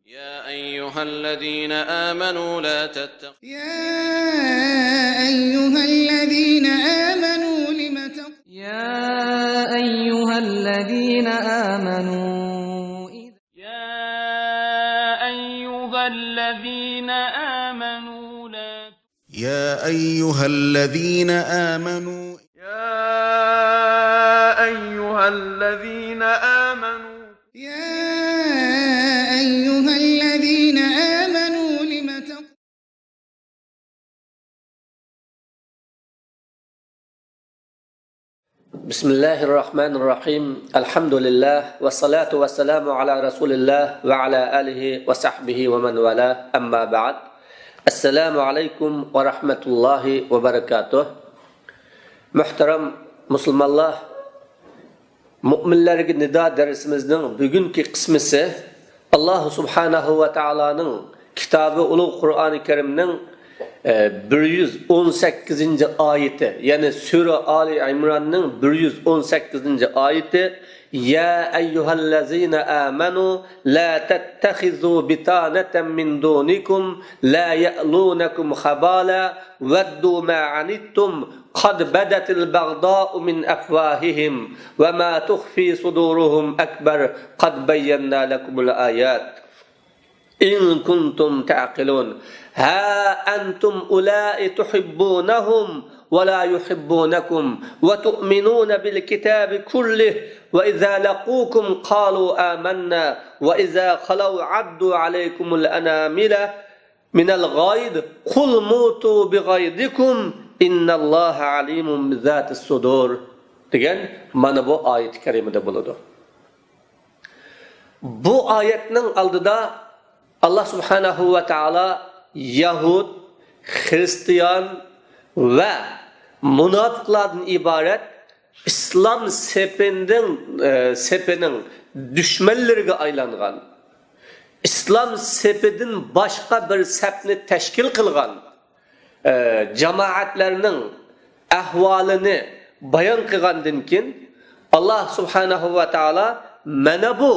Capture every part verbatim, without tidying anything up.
يا أيها الذين آمنوا لا تتخ- يا أيها الذين آمنوا لم تق- يا أيها الذين آمنوا إذ- يا أيها الذين آمنوا لا يا أيها الذين آمنوا يا أيها الذين آمنوا يا أيها الذين آمنوا لم تق- بسم الله الرحمن الرحيم. الحمد لله والصلاة والسلام على رسول الله وعلى آله وصحبه ومن والاه. أما بعد. السلام عليكم ورحمة الله وبركاته. مۆھتەرەم مۇسۇلمانلار، مۆمىنلەرگە نىدا دەرسىمىزنىڭ بۈگۈنكى قىسمىسى ئاللا سۇبھانەھۇ ۋە تائالانىڭ كىتابى ئۇلۇغ قۇرئانى كەرىمنىڭ، ئە، بىر يۈز ئون سەككىزىنچى ئايىتى، يەنى سۈرە ئالى ئىمراننىڭ بىر يۈز ئون سەككىزىنچى ئايىتى، يا أيها الذين آمنوا لا تتخذوا بطانة من دونكم لا يألونكم خبالا ودوا ما عنتم قد بدت البغضاء من أفواههم وما تخفي صدورهم أكبر قد بينا لكم الآيات إن كنتم تعقلون. ها أنتم أولئك تحبونهم ولا يحبونكم وتؤمنون بالكتاب كله وإذا لقوكم قالوا آمنا وإذا خلوا عضوا عليكم الأنامل من الغيظ قل موتوا بغيظكم إن الله عليم بذات الصدور دېگەن مانا بۇ ئايەت كەرىمىدە بولىدۇ. بۇ ئايەتنىڭ ئالدىدا ئاللا سۇبھانەھۇ ۋە تائالا يەھۇد، خىرىستىيان ۋە مۇناپىقلاردىن ئىبارەت ئىسلام سېپىنىڭ، ئە، سېپىنىڭ دۈشمەنلىرىگە ئايلانغان، ئىسلام سېپىدىن باشقا بىر سەپنى تەشكىل قىلغان، ئە، جامائەتلەرنىڭ ئەھۋالىنى بايان قىلغاندىن كېيىن، ئاللا سۇبھانەھۇ ۋە تائالا مانا بۇ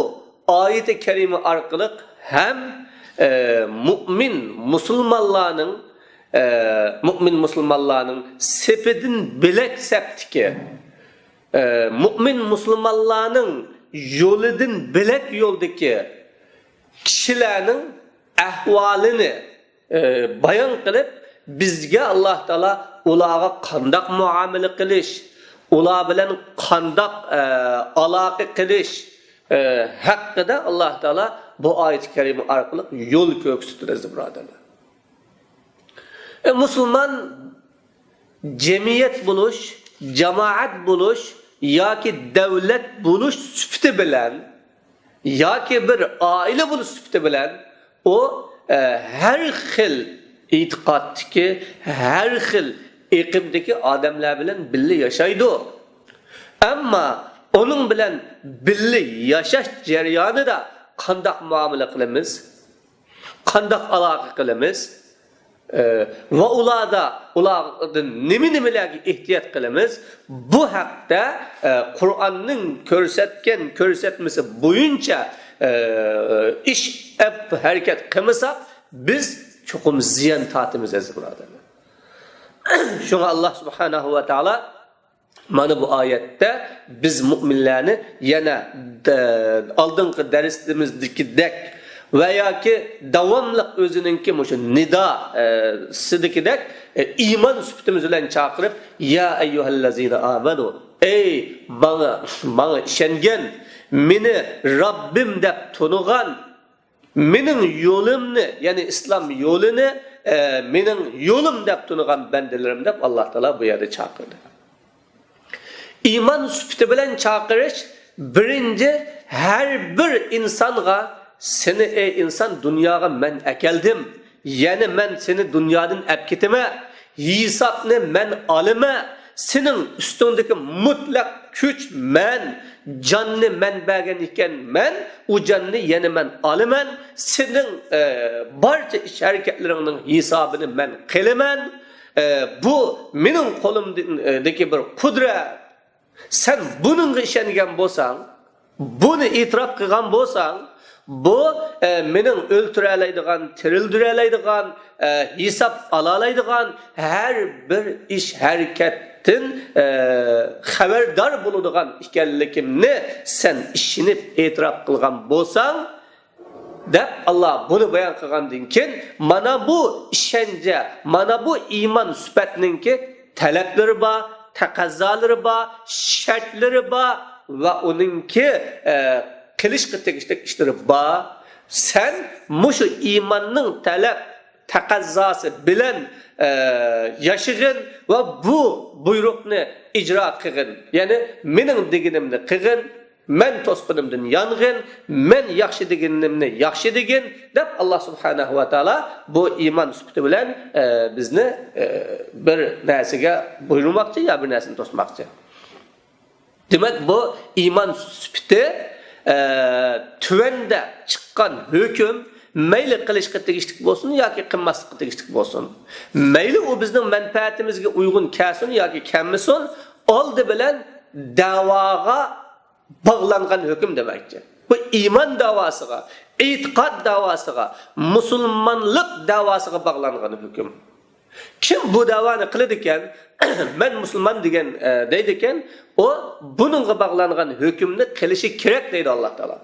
ئايىتى كەرىمە ئارقىلىق ھەم، ئە، مۇئمىن مۇسۇلمانلارنىڭ، ئە، مۇئمىن مۇسۇلمانلارنىڭ سېپىدىن بۆلەك سەپتىكى، ئە، مۇئمىن مۇسۇلمانلارنىڭ يولىدىن بۆلەك يولدىكى كىشىلەرنىڭ ئەھۋالىنى، ئە، بايان قىلىپ، بىزگە ئاللا تائالا ئۇلارغا قانداق مۇئامىلە قىلىش، ئۇلار بىلەن قانداق، ئە، ئالاقە قىلىش، ئە، ھەققىدە ئاللا تائالا بۇ ئايەت كەرىمە ئارقىلىق يول كۆرسىتىدۇ، ئەزىز بۇرادەرلەر. ئە، مۇسۇلمان جەمئىيەت بولۇش، جامائەت بولۇش ياكى دەۋلەت بولۇش سۈپىتى بىلەن ياكى بىر ئائىلە بولۇش سۈپىتى بىلەن ئۇ، ئە، ھەر خىل ئېتىقادتىكى، ھەر خىل ئېقىمدىكى ئادەملەر بىلەن بىللە ياشايدۇ. ئەمما ئۇنىڭ بىلەن بىللە ياشاش جەريانىدا قانداق مۇئامىلە قىلىمىز؟ قانداق ئالاقە قىلىمىز؟ ئە، ۋە ئۇلاردا، ئۇلاردىن نېمە-نېمىلەرگە ئېھتىيات قىلىمىز؟ بۇ ھەقتە، ئە، قۇرئاننىڭ كۆرسەتكەن كۆرسەتمىسى بويىچە، ئە، ئىش ئەپ ھەرىكەت قىلمىساق، بىز چوقۇم زىيان تارتىمىز، ئەزىز بۇرادەرلەر. شۇڭا ئاللا سۇبھانەھۇ ۋە تائالا مانا بۇ ئايەتتە بىز مۆمىنلەرنى يەنە دە-، ئالدىنقى دەرسىمىزدىكىدەك ۋە ياكى داۋاملىق ئۆزىنىڭكى مۇشۇ نىدا، ئە، سىدىكىدەك، ئە، ئىمان سۈپىتىمىز بىلەن چاقىرىپ، يا ئەييۇھەللەزىنە ئامەنۇ، ئەي ماڭا، ماڭا ئىشەنگەن، مېنى رەببىم دەپ تونۇغان، مېنىڭ يولۇمنى، يەنى ئىسلام يولىنى، ئە، مېنىڭ يولۇم دەپ تونۇغان بەندىلىرىم دەپ ئاللا تائالا بۇ يەردە چاقىردى. ئىمان سۈپىتى بىلەن چاقىرىش، بىرىنچى، ھەر بىر ئىنسانغا، سېنى، ئەي ئىنسان، دۇنياغا مەن ئەكەلدىم، يەنە مەن سېنى دۇنيادىن ئەپ كېتىمەن، ھېسابنى مەن ئالىمەن، سېنىڭ ئۈستۈڭدىكى مۇتلەق كۈچ مەن، جاننى مەن بەرگەن ئىكەنمەن، ئۇ جاننى يەنە مەن ئالىمەن، سېنىڭ، ئە، بارچە ئىش ھەرىكەتلىرىڭنىڭ ھېسابىنى مەن قىلىمەن. ئە، بۇ مېنىڭ قولۇمدىكى بىر قۇدرەت. سەن بۇنىڭغا ئىشەنگەن بولساڭ، بۇنى ئېتىراپ قىلغان بولساڭ، بۇ، ئە، مېنىڭ ئۆلتۈرەلەيدىغان، تىرىلدۈرەلەيدىغان، ئە، ھېساب ئالالايدىغان ھەر بىر ئىش ھەرىكەتتىن، ئە، خەۋەردار بولىدىغان ئىكەنلىكىمنى سەن ئىشىنىپ ئېتىراپ قىلغان بولساڭ، دەپ، ئاللا بۇنى بايان قىلغاندىن كېيىن، مانا بۇ ئىشەنچە، مانا بۇ ئىمان سۈپەتنىڭكى تەلەپلىرى بار، تەقەززالىرى بار، شەرتلىرى بار ۋە ئۇنىڭكى، ئە، قىلىشقا تېگىشلىك ئىشلىرى بار. سەن مۇشۇ ئىماننىڭ تەلەپ تەقەززاسى بىلەن، ئە، ياشىغىن ۋە بۇ بۇيرۇقنى ئىجرا قىلغىن. يەنى مېنىڭ دېگىنىمنى قىلغىن، مەن توسقىنىمدىن يانغىن، مەن ياخشى دېگىنىمنى ياخشى دېگىن، دەپ، ئاللا سۇبھانەھۇ ۋە تائالا بۇ ئىمان سۈپىتى بىلەن، ئە، بىزنى، ئە، بىر نەرسىگە بۇيرۇماقچى يا بىر نەرسىنى توسماقچى. دېمەك، بۇ ئىمان سۈپىتى، ئە، تۆۋەندە چىققان ھۆكۈم مەيلى قىلىشقا تېگىشلىك بولسۇن ياكى قىلماسلىققا تېگىشلىك بولسۇن، مەيلى ئۇ بىزنىڭ مەنپەئەتىمىزگە ئۇيغۇن كەلسۇن ياكى كەلمىسۇن، ئالدى بىلەن دەۋاغا باغلانغان ھۆكۈم دېمەكچى. بۇ ئىمان داۋاسىغا، ئېتىقاد داۋاسىغا، مۇسۇلمانلىق داۋاسىغا باغلانغان ھۆكۈم. كىم بۇ داۋانى قىلىدىكەن، مەن مۇسۇلمان دېگەن، ئە، دەيدىكەن، ئۇ بۇنىڭغا باغلانغان ھۆكۈمنى قىلىشى كېرەك دەيدۇ ئاللا تائالا.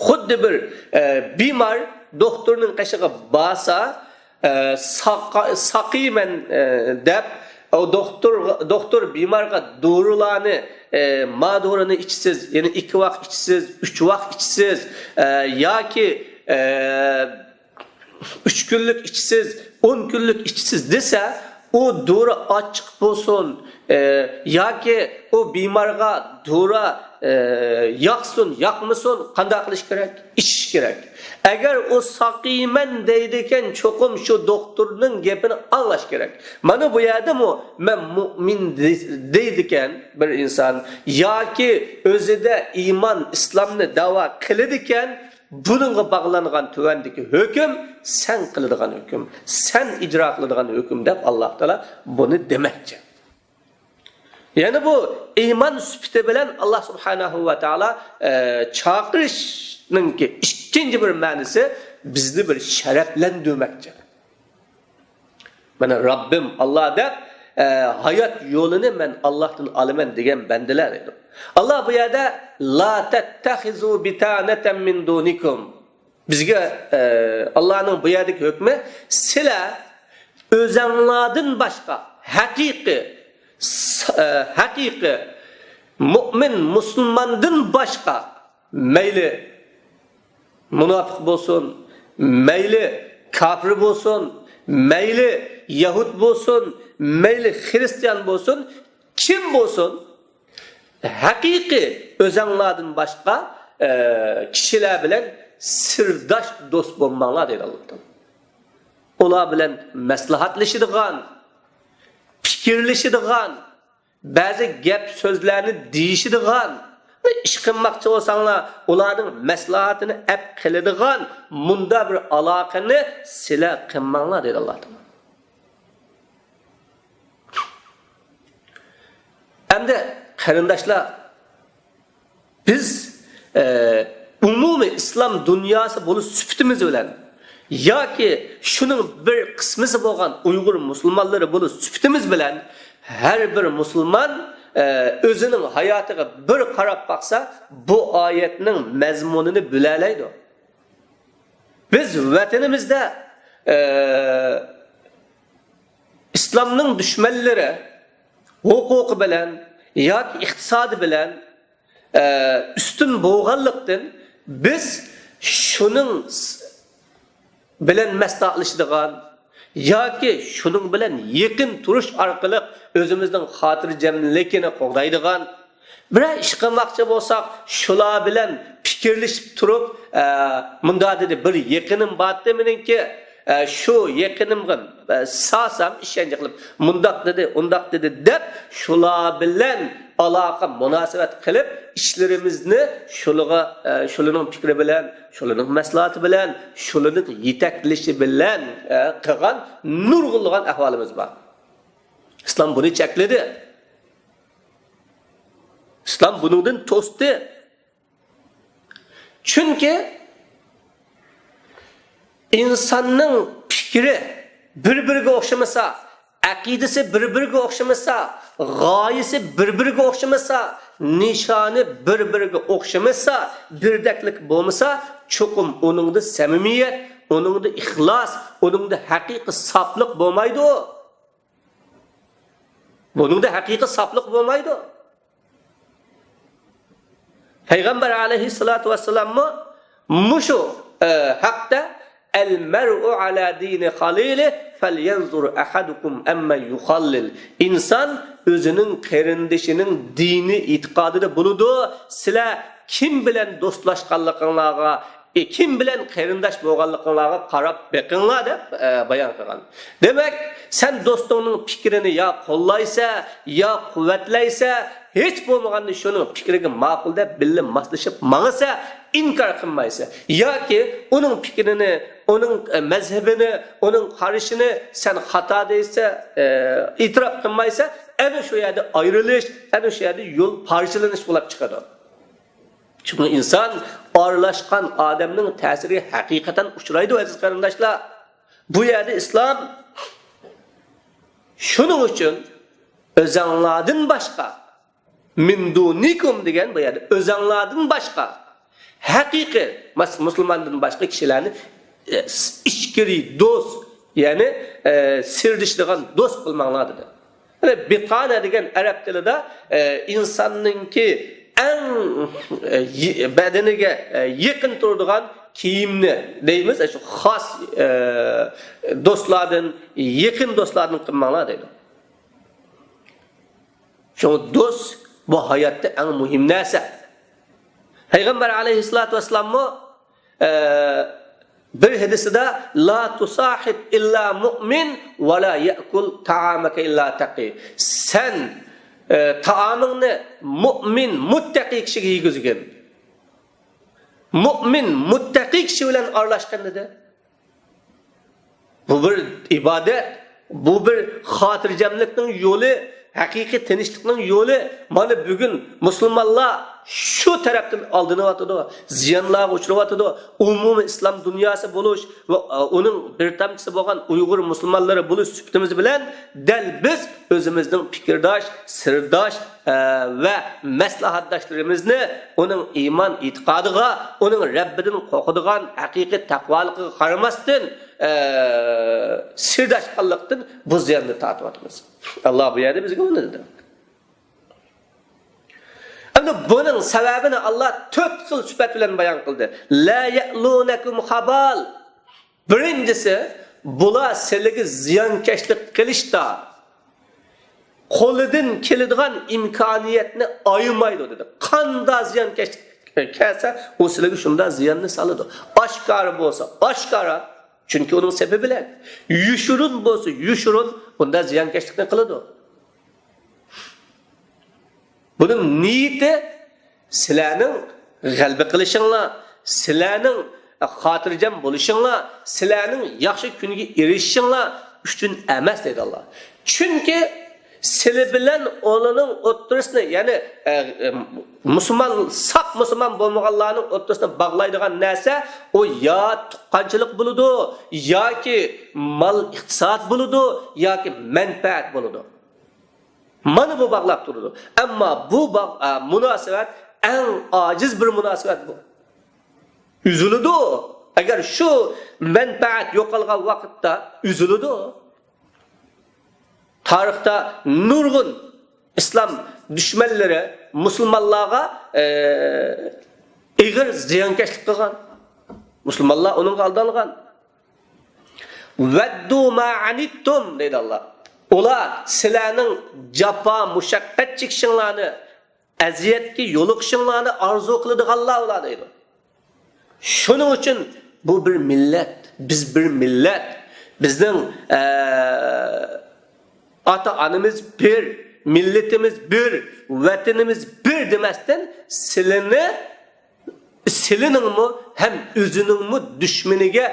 خۇددى بىر، ئە، بىمار دوختۇرنىڭ قېشىغا بارسا، ئە، ساقا-، ساقىيمەن، ئە، دەپ، ئۇ دوختۇر، دوختۇر بىمارغا دورىلارنى، ئە، ما دورىنى ئىچىسىز، يەنى ئىككى ۋاق ئىچىسىز، ئۈچ ۋاق ئىچىسىز، ئە، ياكى، ئە، ئۈچ كۈنلۈك ئىچىسىز، ئون كۈنلۈك ئىچىسىز دېسە، ئۇ دورا ئاچچىق بولسۇن، ئە، ياكى ئۇ بىمارغا دورا، ئە، ياقسۇن، ياقمىسۇن، قانداق قىلىش كېرەك؟ ئىچىش كېرەك. ئەگەر ئۇ ساقىيمەن دەيدىكەن، چوقۇم شۇ دوختۇرنىڭ گېپىنى ئاڭلاش كېرەك. مانا بۇ يەردىمۇ مەن مۇئمىن دې-، دەيدىكەن بىر ئىنسان ياكى ئۆزىدە ئىمان، ئىسلامنى داۋا قىلىدىكەن، بۇنىڭغا باغلانغان تۆۋەندىكى ھۆكۈم، سەن قىلىدىغان ھۆكۈم، سەن ئىجرا قىلىدىغان ھۆكۈم دەپ ئاللا تائالا بۇنى دېمەكچى. يەنى بۇ ئىمان سۈپىتى بىلەن ئاللا سۇبھانەھۇ ۋە تائالا، ئە، چاقىرىشنىڭكى ئىككىنچى بىر مەنىسى بىزنى بىر شەرەپلەندۈرمەكچى. مانا رەببىم ئاللا دەپ، ئە، ھايات يولىنى مەن ئاللاھتىن ئالىمەن دېگەن بەندىلەر دەيدۇ. ئاللا بۇ يەردە لا تتخذوا بطانة من دونكم. بىزگە، ئە، ئاللانىڭ بۇ يەردىكى ھۆكمى، سىلەر ئۆزەڭلاردىن باشقا ھەقىقىي، س-، ئە، ھەقىقىي مۇئمىن، مۇسۇلماندىن باشقا مەيلى مۇناپىق بولسۇن، مەيلى كاپىر بولسۇن، مەيلى يەھۇد بولسۇن، مەيلى خىرىستىيان بولسۇن، كىم بولسۇن، ھەقىقىي ئۆزەڭلاردىن باشقا، ئە، كىشىلەر بىلەن سىرداش دوست بولماڭلار دەيدۇ ئاللا تائالا. ئۇلار بىلەن مەسلىھەتلىشىدىغان، پىكىرلىشىدىغان، بەزى گەپ سۆزلەرنى دېيىشىدىغان، ئىش قىلماقچى بولساڭلار، ئۇلارنىڭ مەسلىھەتىنى ئەپ قىلىدىغان مۇنداق بىر ئالاقىنى سىلەر قىلماڭلار دەيدۇ ئاللا تائالا. ئەمدى قېرىنداشلار، بىز، ئە، ئومۇمىي ئىسلام دۇنياسى بولۇش سۈپىتىمىز بىلەن ياكى شۇنىڭ بىر قىسمىسى بولغان ئۇيغۇر مۇسۇلمانلىرى بولۇش سۈپىتىمىز بىلەن ھەر بىر مۇسۇلمان، ئە، ئۆزىنىڭ ھاياتىغا بىر قاراپ باقسا، بۇ ئايەتنىڭ مەزمۇنىنى بىلەلەيدۇ. بىز ۋەتىنىمىزدە، ئە، ئىسلامنىڭ دۈشمەنلىرى ھوقۇقى بىلەن ياكى ئىقتىسادى بىلەن، ئە، ئۈستۈن بولغانلىقتىن، بىز شۇنىڭ س-، بىلەن مەسلىھەتلىشىدىغان ياكى شۇنىڭ بىلەن يېقىن تۇرۇش ئارقىلىق ئۆزىمىزنىڭ خاتىرجەملىكىنى قوغدايدىغان، بىرەر ئىش قىلماقچى بولساق، شۇلار بىلەن پىكىرلىشىپ تۇرۇپ، ئە، مۇنداق دېدى، بىر يېقىنىم بارتتى مېنىڭكى، ئە، شۇ يېقىنىمغا، ئە، سالسام، ئىشەنچ قىلىپ، مۇنداق دېدى، ئۇنداق دېدى دەپ، شۇلار بىلەن ئالاقە، مۇناسىۋەت قىلىپ، ئىشلىرىمىزنى شۇلىغا، ئە، شۇلىنىڭ پىكرى بىلەن، شۇلىنىڭ مەسلىھەتى بىلەن، شۇلىنىڭ يېتەكلىشى بىلەن، ئە، قىلغان نۇرغۇنلىغان ئەھۋالىمىز بار. ئىسلام بۇنى چەكلىدى. ئىسلام بۇنىڭدىن توستى. چۈنكى ئىنساننىڭ پىكرى بىر-بىرىگە ئوخشىمىسا، ئەقىدىسى بىر-بىرىگە ئوخشىمىسا، غايىسى بىر-بىرىگە ئوخشىمىسا، نىشانى بىر-بىرىگە ئوخشىمىسا، بىردەكلىك بولمىسا، چوقۇم ئۇنىڭدا سەمىمىيەت، ئۇنىڭدا ئىخلاس، ئۇنىڭدا ھەقىقىي ساپلىق بولمايدۇ. بۇنىڭدا ھەقىقىي ساپلىق بولمايدۇ. پەيغەمبەر ئەلەيھىسسالاتۇ ۋەسسالاممۇ مۇشۇ، ئە، ھەقتە، «المرء على دين خليله فلينظر أحدكم ممن يخلل». ئىنسان ئۆزىنىڭ قېرىندىشىنىڭ دىنى، ئېتىقادىدا بولىدۇ. سىلەر كىم بىلەن دوستلاشقانلىقىڭلارغا، ئى، كىم بىلەن قېرىنداش بولغانلىقىڭلارغا قاراپ بېقىڭلار دەپ، ئە، بايان قىلغان. دېمەك، سەن دوستۇڭنىڭ پىكرىنى يا قوللايسە، يا قۇۋۋەتلەيسە، ھېچ بولمىغاندا شۇنىڭ پىكرىگە ماقۇل دەپ بىللە ماسلىشىپ ماڭىسە، ئىنكار قىلمايسە، ياكى ئۇنىڭ پىكرىنى، ئۇنىڭ، ئە، مەزھىپىنى، ئۇنىڭ قارىشىنى سەن خاتا دەيسە، ئە، ئېتىراپ قىلمايسە، ئەنە شۇ يەردە ئايرىلىش، ئەنە شۇ يەردە يول پارچىلىنىش بولۇپ چىقىدۇ. چۈنكى ئىنسان ئارىلاشقان ئادەمنىڭ تەسىرىگە ھەقىقەتەن ئۇچرايدۇ، ئەزىز قېرىنداشلار. بۇ يەردە ئىسلام شۇنىڭ ئۈچۈن ئۆزەڭلاردىن باشقا، «من دونكم» دېگەن بۇ يەردە ئۆزەڭلاردىن باشقا ھەقىقىي مۇس-، مۇسۇلماندىن باشقا كىشىلەرنى، ئە، ئىچكىرى دوست، يەنى، ئە، سىردىشىدىغان دوست قىلماڭلار دېدى. يەنى بىتانە دېگەن ئەرەب تىلىدا، ئە، ئىنساننىڭكى ئەڭ، ئە، يى-، بەدىنىگە، ئە، يېقىن تۇرىدىغان كىيىمنى دەيمىز، شۇ خاس، ئە، دوستلاردىن، يېقىن دوستلاردىن قىلماڭلار دەيدۇ. شۇڭا دوست بۇ ھاياتتا ئەڭ مۇھىم نەرسە. پەيغەمبەر ئەلەيھىسسالاتۇ ۋەسسالاممۇ، ئە، بىر ھەدىسىدە، «لا تۇساھىب ئىللا مۇئمىن ۋە لا يەئكۇل تائامەكە ئىللا تەقى». سەن، ئە، تائامىڭنى مۇئمىن، مۇتتەقىي كىشىگە يېگۈزگىن. مۇئمىن، مۇتتەقىي كىشى بىلەن ئارىلاشقىن دېدى. بۇ بىر ئىبادەت، بۇ بىر خاتىرجەملىكنىڭ يولى، ھەقىقىي تىنچلىقنىڭ يولى. مانا بۈگۈن مۇسۇلمانلار شۇ تەرەپتىن ئالدىنىۋاتىدۇ، زىيانلارغا ئۇچراۋاتىدۇ. ئومۇمىي ئىسلام دۇنياسى بولۇش ۋە، ئۇنىڭ بىر تامچىسى بولغان ئۇيغۇر مۇسۇلمانلىرى بولۇش سۈپىتىمىز بىلەن دەل بىز ئۆزىمىزنىڭ پىكىرداش، سىرداش، ئە، ۋە مەسلىھەتداشلىرىمىزنى ئۇنىڭ ئىمان ئېتىقادىغا، ئۇنىڭ رەببىدىن قورقىدىغان ھەقىقىي تەقۋالىقىغا قارىماستىن، ئە، سىرداشقانلىقتىن بۇ زىياننى تارتىۋاتىمىز. ئاللا بۇ يەردە بىزگە ئۇنى دېدى. ئەمدى بۇنىڭ سەۋەبىنى ئاللا تۆت خىل سۈپەت بىلەن بايان قىلدى. لا يألونكم خبال. بىرىنچىسى، بۇلار سىلىگە زىيانكەشلىك قىلىشتا قولىدىن كېلىدىغان ئىمكانىيەتنى ئايىمايدۇ دېدى. قاندا زىيانكەشلىك كەلسە، ئۇ سىلىگە شۇندا زىياننى سالىدۇ. ئاشكارا بولسا ئاشكارا، چۈنكى ئۇنىڭ سېپى بىلەن. يوشۇرۇن بولسا يوشۇرۇن، بۇندا زىيانكەشلىكنى قىلىدۇ. بۇنىڭ نىيىتى سىلەرنىڭ غەلىبە قىلىشىڭلار، سىلەرنىڭ خاتىرجەم بولۇشۇڭلار، سىلەرنىڭ ياخشى كۈنگە ئېرىشىشىڭلار ئۈچۈن ئەمەس دەيدۇ ئاللا. چۈنكى سىلى بىلەن ئۇلارنىڭ ئوتتۇرىسىنى، يەنى، ئە، ئە، مۇسۇلمان، ساپ مۇسۇلمان بولمىغانلارنىڭ ئوتتۇرىسىنى باغلايدىغان نەرسە ئۇ يا تۇغقانچىلىق بولىدۇ، ياكى مال ئىقتىساد بولىدۇ، ياكى مەنپەئەت بولىدۇ. مانا بۇ باغلاپ تۇرىدۇ. ئەمما بۇ باغ-، ئە، مۇناسىۋەت ئەڭ ئاجىز بىر مۇناسىۋەت بۇ. ئۈزۈلىدۇ. ئەگەر شۇ مەنپەئەت يوقالغان ۋاقىتتا ئۈزۈلىدۇ. تارىختا نۇرغۇن ئىسلام دۈشمەنلىرى مۇسۇلمانلارغا، ئە، ئېغىر زىيانكەشلىك قىلغان. مۇسۇلمانلار ئۇنىڭغا ئالدانغان. «ۋەددۇ ما ئەنىتتۇم» دەيدۇ ئاللا. ئۇلار سىلەرنىڭ جاپا، مۇشەققەت چېكىشىڭلارنى، ئەزىيەتكە يولۇقۇشۇڭلارنى ئارزۇ قىلىدىغانلار ئۇلار دەيدۇ. شۇنىڭ ئۈچۈن بۇ بىر مىللەت، بىز بىر مىللەت. بىزنىڭ، ئە، ئاتا-ئانىمىز بىر، مىللىتىمىز بىر، ۋەتىنىمىز بىر دېمەستىن، سىلىنى سىلىنىڭمۇ ھەم ئۆزىنىڭمۇ دۈشمىنىگە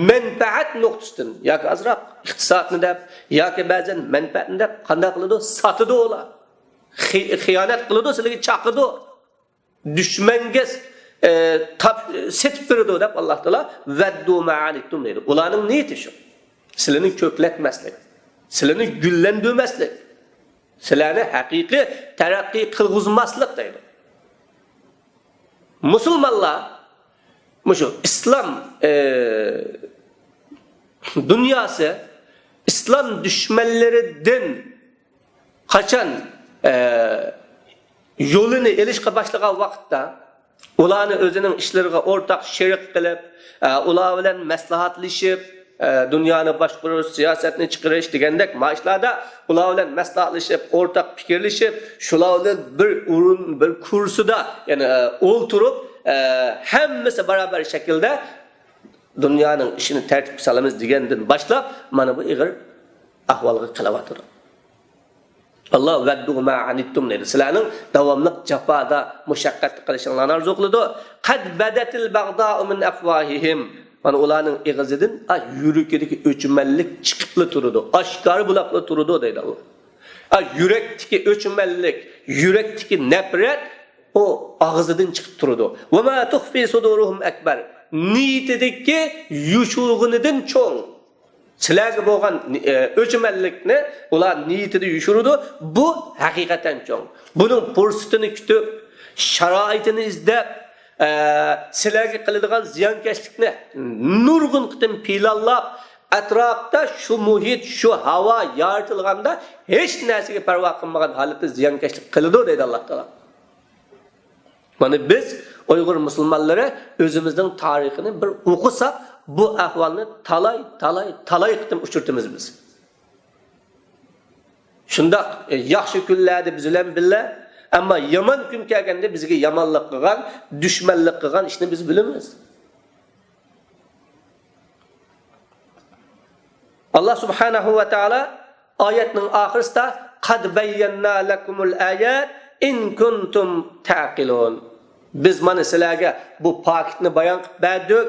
مەنپەئەت نۇقتىسىدىن ياكى ئازراق ئىقتىسادنى دەپ ياكى بەزەن مەنپەئەتنى دەپ قانداق قىلىدۇ؟ ساتىدۇ ئۇلار. خى-، خىيانەت قىلىدۇ، سىلىگە چاقىدۇ. دۈشمەنگە، ئە، تاپ-، سېتىپ بېرىدۇ دەپ، ئاللا تائالا «ۋەددۇ ما ئەنىتتۇم» دەيدۇ. ئۇلارنىڭ نىيىتى شۇ. سىلىنى كۆكلەتمەسلىك، سىلىنى گۈللەندۈرمەسلىك، سىلەرنى ھەقىقىي تەرەققىي قىلغۇزماسلىق دەيدۇ. مۇسۇلمانلار مۇشۇ ئىسلام، ئە، دۇنياسى ئىسلام دۈشمەنلىرىدىن قاچان، ئە، يولىنى ئېلىشقا باشلىغان ۋاقىتتا، ئۇلارنى ئۆزىنىڭ ئىشلىرىغا ئورتاق شېرىك قىلىپ، ئە، ئۇلار بىلەن مەسلىھەتلىشىپ، ئە، دۇنيانى باشقۇرۇش، سىياسەتنى چىقىرىش دېگەندەك، مانا شۇلاردا ئۇلار بىلەن مەسلىھەتلىشىپ، ئورتاق پىكىرلىشىپ، شۇلار بىلەن بىر ئورۇن، بىر كۇرسىدا، يەنى، ئە، ئولتۇرۇپ، ئە، ھەممىسى بارابەر شەكىلدە دۇنيانىڭ ئىشىنى تەرتىپكە سالىمىز دېگەندىن باشلاپ، مانا بۇ ئېغىر ئەھۋالغا قېلىۋاتىدۇ. ئاللا «ۋەددۇ ما ئەنىتتۇم» دەيدۇ. سىلەرنىڭ داۋاملىق جاپادا، مۇشەققەتتە قېلىشىڭلارنى ئارزۇ قىلىدۇ. «قەد بەدەتىل بەغدائۇ مىن ئەفۋاھىھىم». مانا ئۇلارنىڭ ئېغىزىدىن، ئا، يۈرىكىدىكى ئۆچمەنلىك چىقىپلا تۇرىدۇ، ئاشكارا بولاپلا تۇرىدۇ دەيدۇ ئاللا. ئا، يۈرەكتىكى ئۆچمەنلىك، يۈرەكتىكى نەپرەت ئۇ ئاغزىدىن چىقىپ تۇرىدۇ. «ۋە ما تۇخفى سۇدۇرۇھۇم ئەكبەر». نىيىتىدىكى يوشۇرغىنىدىن چوڭ. سىلەرگە بولغان، ئە، ئۆچمەنلىكنى ئۇلار نىيىتىدە يوشۇرىدۇ. بۇ ھەقىقەتەن چوڭ. بۇنىڭ پۇرسىتىنى كۈتۈپ، شارائىتىنى ئىزدەپ، ئە، سىلەرگە قىلىدىغان زىيانكەشلىكنى نۇرغۇن قېتىم پىلانلاپ، ئەتراپتا شۇ مۇھىت، شۇ ھاۋا يارىتىلغاندا، ھېچ نەرسىگە پەرۋا قىلمىغان ھالەتتە زىيانكەشلىك قىلىدۇ دەيدۇ ئاللا تائالا. مانا بىز ئۇيغۇر مۇسۇلمانلىرى ئۆزىمىزنىڭ تارىخىنى بىر ئوقۇساق، بۇ ئەھۋالنى تالاي، تالاي، تالاي قېتىم ئۇچرىتىمىز بىز. شۇنداق، ئە، ياخشى كۈنلەردە بىز بىلەن بىللە، ئەمما يامان كۈن كەلگەندە بىزگە يامانلىق قىلغان، دۈشمەنلىك قىلغان ئىشنى بىز بىلىمىز. ئاللا سۇبھانەھۇ ۋە تائالا ئايەتنىڭ ئاخىرىسىدا «قەد بەييەننا لەكۇمۇل ئايات ئىن كۇنتۇم تەقىلۇن». بىز مانا سىلەرگە بۇ پاكىتنى بايان قىلىپ بەردۇق.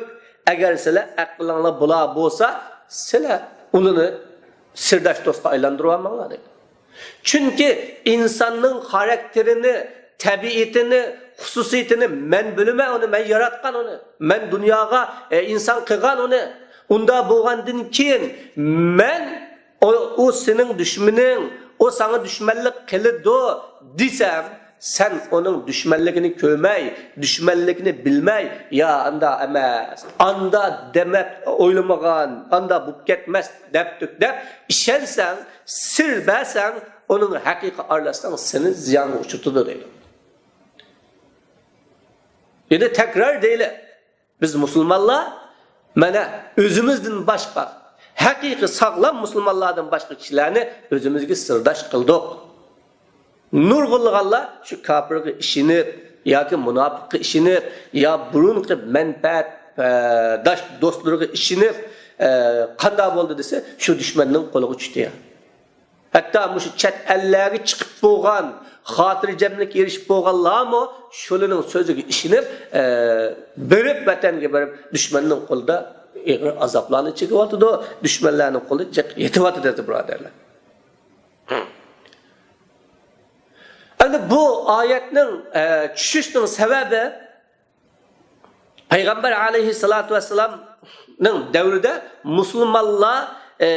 ئەگەر سىلەر ئەقلىڭلار بولا بولسا، سىلەر ئۇلىنى سىرداش دوستقا ئايلاندۇرۇۋالماڭلار دەيدۇ. چۈنكى ئىنساننىڭ خاراكتېرىنى، تەبىئىتىنى، خۇسۇسىيىتىنى مەن بىلىمەن ئۇنى، مەن ياراتقان ئۇنى، مەن دۇنياغا، ئە، ئىنسان قىلغان ئۇنى. ئۇنداق بولغاندىن كېيىن مەن، ئۇ، ئۇ سېنىڭ دۈشمىنىڭ، ئۇ ساڭا دۈشمەنلىك قىلىدۇ دېسەم، سەن ئۇنىڭ دۈشمەنلىكىنى كۆرمەي، دۈشمەنلىكىنى بىلمەي، يا ئاندا ئەمەس، ئاندا دېمەپ ئويلىمىغان، ئاندا بوپ كەتمەس دەپتۇق دەپ ئىشەنسەڭ، سىر بەرسەڭ، ئۇنىڭ ھەققىگە ئارىلاشساڭ، سېنى زىيانغا ئۇچرىتىدۇ دەيدۇ. يەنە تەكرار دەيلى، بىز مۇسۇلمانلار مانا ئۆزىمىزدىن باشقا، ھەقىقىي ساغلام مۇسۇلمانلاردىن باشقا كىشىلەرنى ئۆزىمىزگە سىرداش قىلدۇق. نۇرغۇنلىغانلار شۇ كاپىرغا ئىشىنىپ ياكى مۇناپىققا ئىشىنىپ يا بۇرۇنقى مەنپەئەت، ئە، داش دوستلىرىغا ئىشىنىپ، ئە، قانداق بولدى دېسە، شۇ دۈشمەننىڭ قولىغا چۈشتى. ھەتتا مۇشۇ چەت ئەللەرگە چىقىپ بولغان، خاتىرجەملىككە ئېرىشىپ بولغانلارمۇ شۇلىنىڭ سۆزىگە ئىشىنىپ، ئە، بېرىپ، ۋەتەنگە بېرىپ، دۈشمەننىڭ قولىدا ئېغىر ئازابلارنى چېكىۋاتىدۇ، دۈشمەنلەرنىڭ قولىدا جىق يېتىۋاتىدۇ، ئەزىز بۇرادەرلەر. ئەمدى بۇ ئايەتنىڭ، ئە، چۈشۈشنىڭ سەۋەبى، پەيغەمبەر ئەلەيھىسسالاتۇ ۋەسسالامنىڭ دەۋرىدە مۇسۇلمانلار، ئە،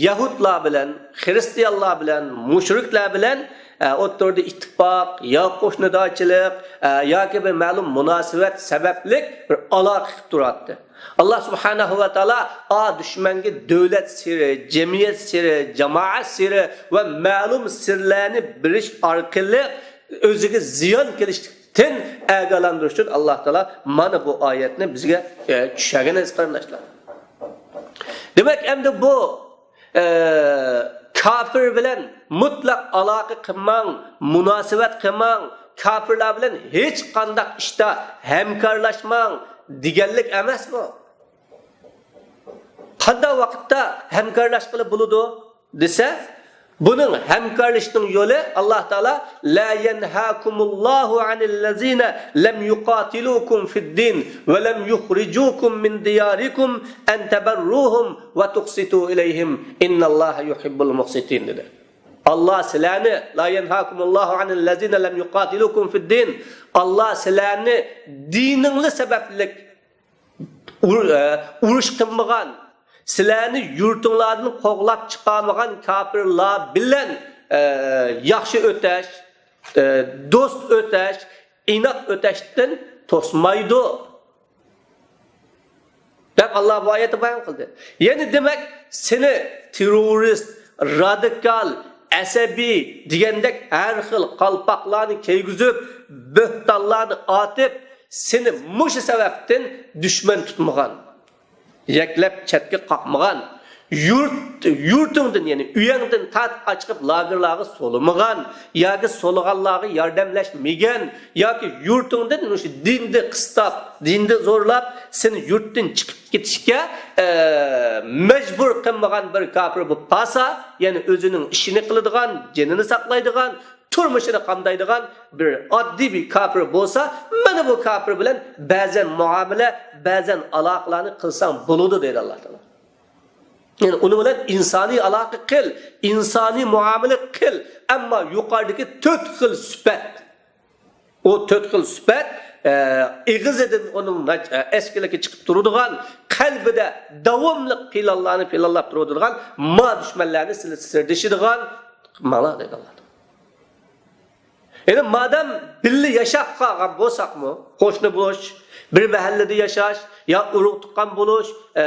يەھۇدلار بىلەن، خىرىستىيانلار بىلەن، مۇشرىكلار بىلەن، ئە، ئوتتۇرىدا ئىتتىپاق يا قوشنىدارچىلىق، ئە، ياكى بىر مەلۇم مۇناسىۋەت سەۋەبلىك بىر ئالاقە قىلىپ تۇراتتى. ئاللا سۇبھانەھۇ ۋە تائالا ئا دۈشمەنگە دۆلەت سىرى، جەمئىيەت سىرى، جامائەت سىرى ۋە مەلۇم سىرلارنى بېرىش ئارقىلىق ئۆزىگە زىيان كېلىشتىن ئاگاھلاندۇرۇش ئۈچۈن ئاللا تائالا مانا بۇ ئايەتنى بىزگە، ئە، چۈشەرگەن ئەزىز قېرىنداشلار. دېمەك، ئەمدى بۇ، ئە، كاپىر بىلەن مۇتلەق ئالاقە قىلماڭ، مۇناسىۋەت قىلماڭ، كاپىرلار بىلەن ھېچقانداق ئىشتا ھەمكارلاشماڭ دېگەنلىك ئەمەسمۇ؟ قانداق ۋاقىتتا ھەمكارلاشقىلى بولىدۇ دېسە، بۇنىڭ ھەمكارلىشىشنىڭ يولى، ئاللا تائالا، لا ينهاكم الله عن الذين لم يقاتلوكم في الدين ولم يخرجوكم من دياركم أن تبروهم وتقسطوا إليهم إن الله يحب المقسطين دېدى. ئاللا سىلەرنى، لا يەنھاكۇمۇللاھۇ ئەنىللەزىنە لەم يۇقاتىلۇكۇم فىددىن. ئاللا سىلەرنى دىنىڭلار سەۋەبلىك ئۇر-، ئە، ئۇرۇش قىلمىغان، سىلەرنى يۇرتۇڭلاردىن قوغلاپ چىقارمىغان كاپىرلار بىلەن، ئە، ياخشى ئۆتەش، ئە، دوست ئۆتەش، ئىناق ئۆتەشتىن توسمايدۇ، دەپ ئاللا بۇ ئايەتتە بايان قىلدى. يەنى دېمەك، سېنى تېررورىست، رادىكال، ئەسەبىي دېگەندەك ھەر خىل قالپاقلارنى كىيگۈزۈپ، بۆھتانلارنى ئاتىپ، سېنى مۇشۇ سەۋەبتىن دۈشمەن تۇتمىغان، يەكلەپ چەتكە قاقمىغان، يۇرت، يۇرتۇڭدىن، يەنى ئۆيۈڭدىن تارتىپ ئاچىقىپ لاگېرلارغا سولىمىغان ياكى سولىغانلارغا ياردەملەشمىگەن ياكى يۇرتۇڭدىن مۇشۇ دىندا قىستاپ، دىندا زورلاپ سېنى يۇرتتىن چىقىپ كېتىشكە، ئە، مەجبۇر قىلمىغان بىر كاپىر بولۇپ قالسا، يەنى ئۆزىنىڭ ئىشىنى قىلىدىغان، جېنىنى ساقلايدىغان، تۇرمۇشىنى قامدايدىغان بىر ئاددىي بىر كاپىر بولسا، مانا بۇ كاپىر بىلەن بەزەن مۇئامىلە، بەزەن ئالاقىلەرنى قىلساڭ بولىدۇ، دەيدۇ ئاللا تائالا. يەنى ئۇنىڭ بىلەن ئىنسانىي ئالاقە قىل، ئىنسانىي مۇئامىلە قىل. ئەمما يۇقىرىدىكى تۆت خىل سۈپەت، ئۇ تۆت خىل سۈپەت، ئە، ئېغىزىدىن ئۇنىڭ ناچ-، ئە، ئەسكىلىكى چىقىپ تۇرىدىغان، قەلبىدە داۋاملىق پىلانلارنى پىلانلاپ تۇرىدىغان، ما دۈشمەنلەرنى سىلى سىردىشىدىغان قىلماڭلار، دەيدۇ ئاللا. يەنى مادام بىللە ياشاپ قالغان بولساقمۇ، قوشنا بولۇش، بىر مەھەللىدە ياشاش يا ئۇرۇق تۇغقان بولۇش، ئە،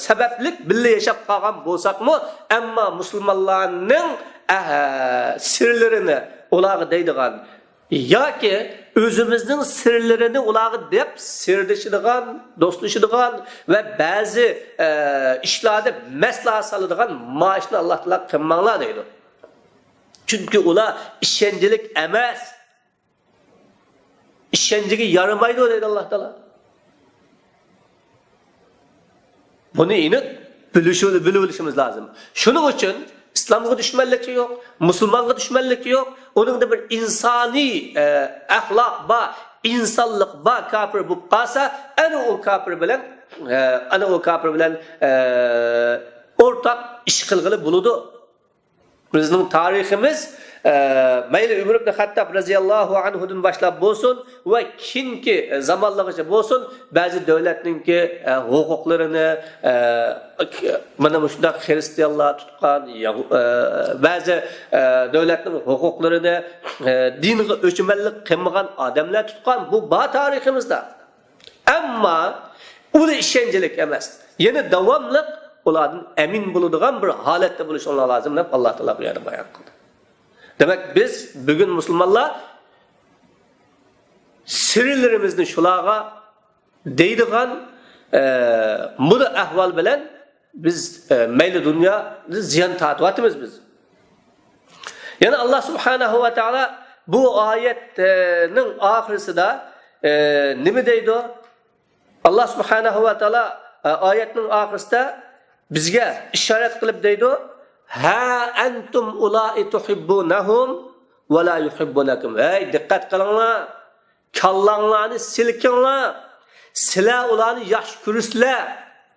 سەۋەبلىك بىللە ياشاپ قالغان بولساقمۇ، ئەمما مۇسۇلمانلارنىڭ، ئە، سىرلىرىنى ئۇلارغا دەيدىغان ياكى ئۆزىمىزنىڭ سىرلىرىنى ئۇلارغا دەپ سىردىشىدىغان، دوستلىشىدىغان ۋە بەزى، ئە، ئىشلاردا مەسلىھەت سالىدىغان ما ئىشنى ئاللا تائالا قىلماڭلار دەيدۇ. چۈنكى ئۇلار ئىشەنچلىك ئەمەس. ئىشەنچگە يارىمايدۇ دەيدۇ ئاللا تائالا. بۇنى ئېنىق بىلىشى-، بىلىۋېلىشىمىز لازىم. شۇنىڭ ئۈچۈن ئىسلامغا دۈشمەنلىكى يوق، مۇسۇلمانغا دۈشمەنلىكى يوق. ئۇنىڭدا بىر ئىنسانىي، ئە، ئەخلاق بار، ئىنسانلىق بار كاپىر بولۇپ قالسا، ئەنە ئۇ كاپىر بىلەن، ئە، ئەنە ئۇ كاپىر بىلەن، ئە، ئورتاق ئىش قىلغىلى بولىدۇ. بىزنىڭ تارىخىمىز، ئە، مەيلى ئۆمەر ئىبن خەتتاب رەزىياللاھۇ ئەنھۇدىن باشلاپ بولسۇن ۋە كېيىنكى زامانلىرغىچە بولسۇن، بەزى دۆلەتنىڭكى، ئە، ھوقۇقلىرىنى، ئە، مانا مۇشۇنداق خىرىستىيانلار تۇتقان، يەھۇ-، ئە، بەزى، ئە، دۆلەتنىڭ ھوقۇقلىرىنى، ئە، دىنغا ئۆچمەنلىك قىلمىغان ئادەملەر تۇتقان، بۇ بار تارىخىمىزدا. ئەمما ئۇلار ئىشەنچلىك ئەمەس. يەنە داۋاملىق ئۇلاردىن ئەمىن بولىدىغان بىر ھالەتتە بولۇشۇڭلار لازىم دەپ ئاللا تائالا بۇ يەردە بايان قىلدى. دېمەك، بىز بۈگۈن مۇسۇلمانلار سىرلىرىمىزنى شۇلارغا دەيدىغان، ئە، مۇنۇ ئەھۋال بىلەن بىز، ئە، مەيلى دۇنيا زىيان تارتىۋاتىمىز بىز. يەنە ئاللا سۇبھانەھۇ ۋە تائالا بۇ ئايەتنىڭ ئاخىرسىدا، ئە، نېمە دەيدۇ؟ ئاللا سۇبھانەھۇ ۋە تائالا، ئە، ئايەتنىڭ ئاخىرسىدا بىزگە ئىشارەت قىلىپ دەيدۇ، ھا ئەنتۇم ئۇلائى تۇھىببۇنەھۇم ۋە لا يۇھىببۇنەكۇم. ھەي، دىققەت قىلىڭلار. كاللاڭلارنى سىلكىڭلار. سىلەر ئۇلارنى ياخشى كۆرىسىلەر.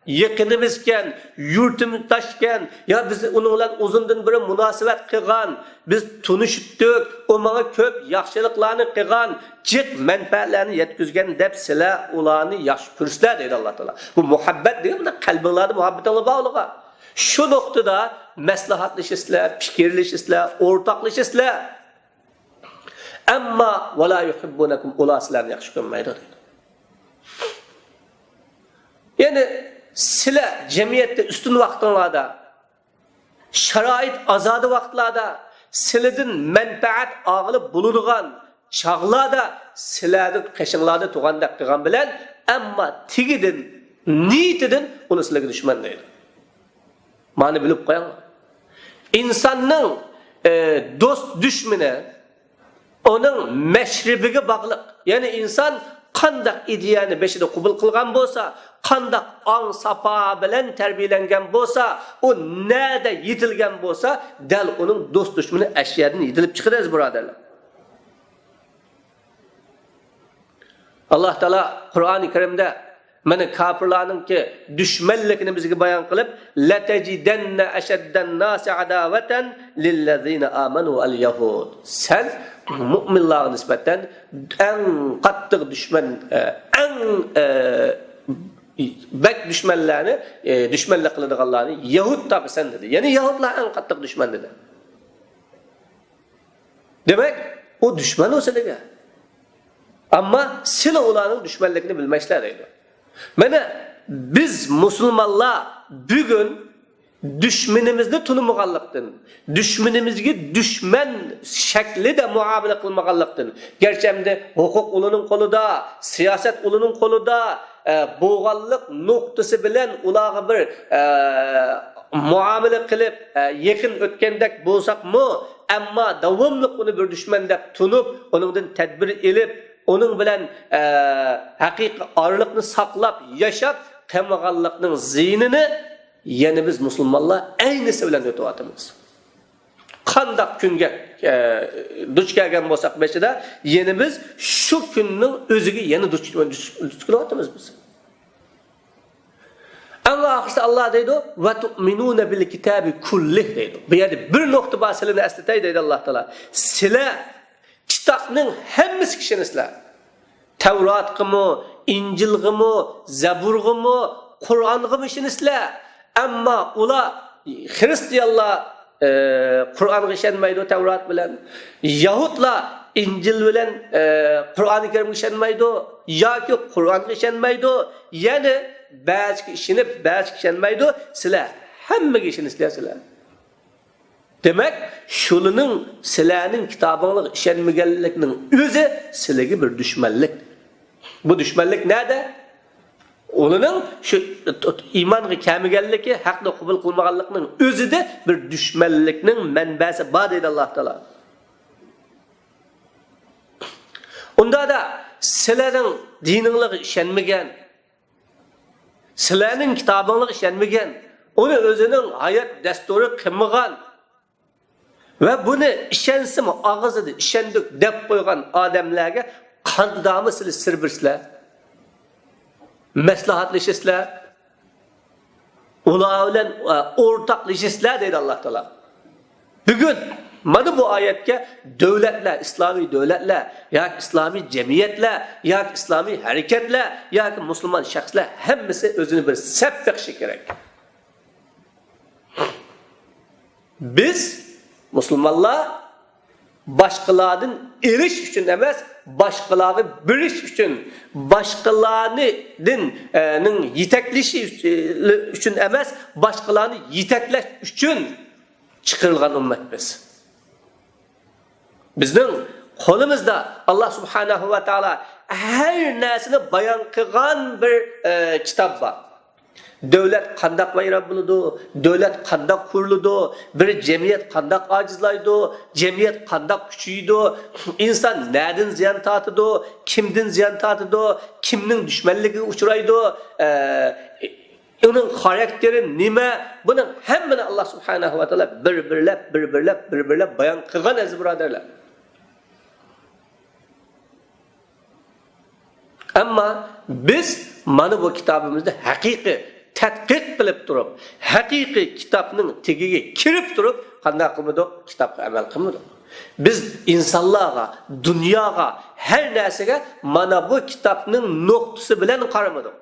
يېقىنىمىزكەن، يۇرتۇمداشكەن، يا بىز ئۇنىڭ بىلەن ئۇزۇندىن بېرى مۇناسىۋەت قىلغان، بىز تونۇشۇپتۇق، ئۇ ماڭا كۆپ ياخشىلىقلارنى قىلغان، جىق مەنپەئەتلەرنى يەتكۈزگەن دەپ سىلەر ئۇلارنى ياخشى كۆرىسىلەر، دەيدۇ ئاللا تائالا. بۇ مۇھەببەت دېگەن مۇنداق قەلبىڭلاردا مۇھەببىتىڭلار بار ئۇلارغا. شۇ نۇقتىدا مەسلىھەتلىشىسىلەر، پىكىرلىشىسىلەر، ئورتاقلىشىسىلەر. ئەمما ۋە لا يۇھىببۇنەكۇم، ئۇلار سىلەرنى ياخشى كۆرمەيدۇ دەيدۇ. يەنى سىلەر جەمئىيەتتە ئۈستۈن ۋاقتىڭلاردا، شارائىت ئازادە ۋاقىتلاردا، سىلىدىن مەنپەئەت ئالغىلى بولىدىغان چاغلاردا سىلەردىن قېشىڭلاردا تۇرغاندەك قىلغان بىلەن، ئەمما تېگىدىن، نىيىتىدىن ئۇلار سىلەرگە دۈشمەن دەيدۇ. مانا بىلىپ قويۇڭلار. ئىنساننىڭ، ئە، دوست دۈشمىنى ئۇنىڭ مەشرىبىگە باغلىق. يەنى ئىنسان قانداق ئىدىيەنى بېشىدا قوبۇل قىلغان بولسا، قانداق ئاڭ ساپا بىلەن تەربىيەلەنگەن بولسا، ئۇ نەدە يېتىلگەن بولسا، دەل ئۇنىڭ دوست دۈشمىنى ئەشۇ يەردىن يېتىلىپ چىقىدۇ، ئەزىز بۇرادەرلەر. ئاللا تائالا قۇرئانى كەرىمدە مانا كاپىرلارنىڭكى دۈشمەنلىكىنى بىزگە بايان قىلىپ، لەتەجىدەننە ئەشەددەن ناسى ئاداۋەتەن لىللەزىنە ئامەنۇ ئەل يەھۇد. سەن مۇئمىنلارغا نىسبەتەن ئەڭ قاتتىق دۈشمەن، ئە، ئەڭ، ئە، بەك دۈشمەنلەرنى، ئە، دۈشمەنلىك قىلىدىغانلارنى يەھۇد تاپىسەن دېدى. يەنى يەھۇدلار ئەڭ قاتتىق دۈشمەن دېدى. دېمەك، ئۇ دۈشمەن ئۇ سىلىگە. ئەمما سىلى ئۇلارنىڭ دۈشمەنلىكىنى بىلمەيسىلەر دەيدۇ. مانا بىز مۇسۇلمانلار بۈگۈن دۈشمىنىمىزنى تونۇمىغانلىقتىن، دۈشمىنىمىزگە دۈشمەن شەكلىدە مۇئامىلە قىلمىغانلىقتىن، گەرچە ئەمدى ھوقۇق ئۇلىنىڭ قولىدا، سىياسەت ئۇلىنىڭ قولىدا، ئە، بولغانلىق نۇقتىسى بىلەن ئۇلارغا بىر، ئە، مۇئامىلە قىلىپ، ئە، يېقىن ئۆتكەندەك بولساقمۇ، ئەمما داۋاملىق ئۇنى بىر دۈشمەن دەپ تونۇپ، ئۇنىڭدىن تەدبىر ئېلىپ، ئۇنىڭ بىلەن، ئە، ھەقىقىي ئارىلىقنى ساقلاپ ياشاپ قالمىغانلىقنىڭ زىيىنىنى يەنە بىز مۇسۇلمانلار ئەينىسى بىلەن ئۆتۈۋاتىمىز. قانداق كۈنگە، ئە، دۇچ كەلگەن بولساق بېشىدا، يەنە بىز شۇ كۈننىڭ ئۆزىگە يەنە دۇچ، دۇچ، دۇچ كېلىۋاتىمىز بىز. ئەڭ ئاخىرسى ئاللا دەيدۇ، «ۋە تۇئمىنۇنە بىل كىتابى كۇللىھ» دەيدۇ. بۇ يەردە بىر نۇقتا بار، سىلىنى ئەسلىتەي دەيدۇ ئاللا تائالا. سىلەر كىتابنىڭ ھەممىسىگە ئىشىنىسىلەر. تەۋراتقىمۇ، ئىنجىلغىمۇ، زەبۇرغىمۇ، قۇرئانغىمۇ ئىشىنىسىلەر. ئەمما ئۇلار، خرىستىيانلار، ئى، قۇرئانغا ئىشەنمەيدۇ تەۋرات بىلەن. يەھۇدلار ئىنجىل بىلەن، ئى، قۇرئانى كەرىمگە ئىشەنمەيدۇ. ياكى قۇرئانغا ئىشەنمەيدۇ. يەنى بەزىگە ئىشىنىپ، بەزىگە ئىشەنمەيدۇ. سىلەر ھەممىگە ئىشىنىسىلەر سىلەر. دېمەك، شۇلىنىڭ سىلەرنىڭ كىتابىڭلارغا ئىشەنمىگەنلىكنىڭ ئۆزى سىلىگە بىر دۈشمەنلىك. بۇ دۈشمەنلىك نەدە؟ ئۇلىنىڭ شۇ ئىمانغا كەلمىگەنلىكى، ھەقنى قوبۇل قىلمىغانلىقنىڭ ئۆزىدە بىر دۈشمەنلىكنىڭ مەنبەسى بار دەيدۇ ئاللا تائالا. ئۇندادا سىلەرنىڭ دىنىڭلارغا ئىشەنمىگەن، سىلەرنىڭ كىتابىڭلارغا ئىشەنمىگەن، ئۇنى ئۆزىنىڭ ھايات دەستۇرى قىلمىغان ۋە بۇنى ئىشەنسىمۇ ئاغزىدا ئىشەندۇق دەپ قويغان ئادەملەرگە قانداقمۇ سىلەر سىر بېرىسىلەر؟ مەسلىھەتلىشىسىلەر؟ ئۇلار بىلەن، ئە، ئورتاقلىشىسىلەر دەيدۇ ئاللا تائالا. بۈگۈن مانا بۇ ئايەتكە دۆلەتلەر، ئىسلامىي دۆلەتلەر ياكى ئىسلامىي جەمئىيەتلەر ياكى ئىسلامىي ھەرىكەتلەر ياكى مۇسۇلمان شەخسلەر ھەممىسى ئۆزىنى بىر سەپ بېقىشى كېرەك. بىز مۇسۇلمانلار باشقىلاردىن ئېلىش ئۈچۈن ئەمەس، باشقىلارغا بېرىش ئۈچۈن، باشقىلاردىن، ئە، نىڭ يېتەكلىشى ئۈچۈن ئەمەس، باشقىلارنى يېتەكلەش ئۈچۈن چىقىرىلغان ئۈممەت بىز. بىزنىڭ قولىمىزدا ئاللا سۇبھانەھۇ ۋە تائالا ھەر نەرسىنى بايان قىلغان بىر، ئە، كىتاب بار. دۆلەت قانداق ۋەيران بولىدۇ؟ دۆلەت قانداق قۇرۇلىدۇ؟ بىر جەمئىيەت قانداق ئاجىزلايدۇ؟ جەمئىيەت قانداق كۈچىيىدۇ؟ ئىنسان نەدىن زىيان تارتىدۇ؟ كىمدىن زىيان تارتىدۇ؟ كىمنىڭ دۈشمەنلىكىگە ئۇچرايدۇ؟ ئە، ئۇنىڭ خاراكتېرى نېمە؟ بۇنىڭ ھەممىنى ئاللا سۇبھانەھۇ ۋە تائالا بىر-بىرلەپ، بىر-بىرلەپ، بىر-بىرلەپ بايان قىلغان، ئەزىز بۇرادەرلەر. ئەمما بىز مانا بۇ كىتابىمىزنى ھەقىقىي تەتقىق قىلىپ تۇرۇپ، ھەقىقىي كىتابنىڭ تېگىگە كىرىپ تۇرۇپ، قانداق قىلمىدۇق؟ كىتابقا ئەمەل قىلمىدۇق. بىز ئىنسانلارغا، دۇنياغا، ھەر نەرسىگە مانا بۇ كىتابنىڭ نۇقتىسى بىلەن قارىمىدۇق.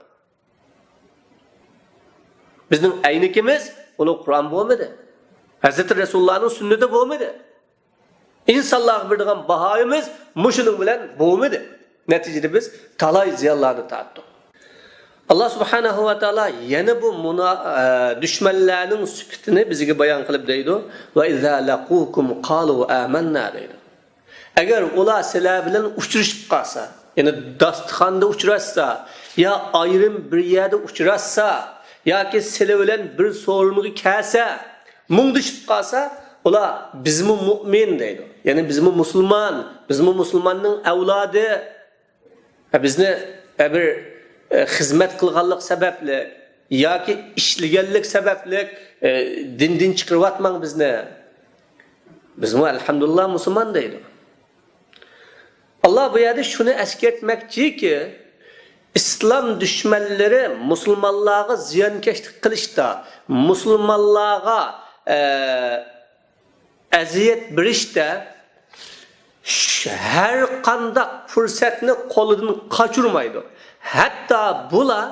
بىزنىڭ ئەينىكىمىز ئۇلۇغ قۇرئان بولمىدى. ھەزرىتى رەسۇلۇللانىڭ سۈننىتى بولمىدى. ئىنسانلارغا بېرىدىغان باھايىمىز مۇشۇنىڭ بىلەن بولمىدى. نەتىجىدە بىز تالاي زىيانلارنى تارتتۇق. ئاللا سۇبھانەھۇ ۋە تائالا يەنە بۇ مۇنا-، ئە، دۈشمەنلەرنىڭ سۈپىتىنى بىزگە بايان قىلىپ دەيدۇ، «ۋە ئىزا لەقۇكۇم قالۇ ئامەننا» دەيدۇ. ئەگەر ئۇلار سىلەر بىلەن ئۇچرىشىپ قالسا، يەنى داستىخاندا ئۇچراشسا، يا ئايرىم بىر يەردە ئۇچراشسا، ياكى سىلەر بىلەن بىر سورۇنغا كەلسە، مۇڭدىشىپ قالسا، ئۇلار، «بىزمۇ مۇئمىن» دەيدۇ. يەنى، «بىزمۇ مۇسۇلمان، بىزمۇ مۇسۇلماننىڭ ئەۋلادى. ھە، بىزنى، ھە، بىر، ئە، خىزمەت قىلغانلىق سەۋەبلىك ياكى ئىشلىگەنلىك سەۋەبلىك، ئە، دىندىن چىقىرىۋاتماڭ بىزنى. بىزمۇ، ئەلھەمدۇلىللا، مۇسۇلمان» دەيدۇ. ئاللا بۇ يەردە شۇنى ئەسكەرتمەكچىكى، ئىسلام دۈشمەنلىرى مۇسۇلمانلارغا زىيانكەشلىك قىلىشتا، مۇسۇلمانلارغا، ئە، ئەزىيەت بېرىشتە ش-، ھەر قانداق پۇرسەتنى قولىدىن قاچۇرمايدۇ. ھەتتا بۇلار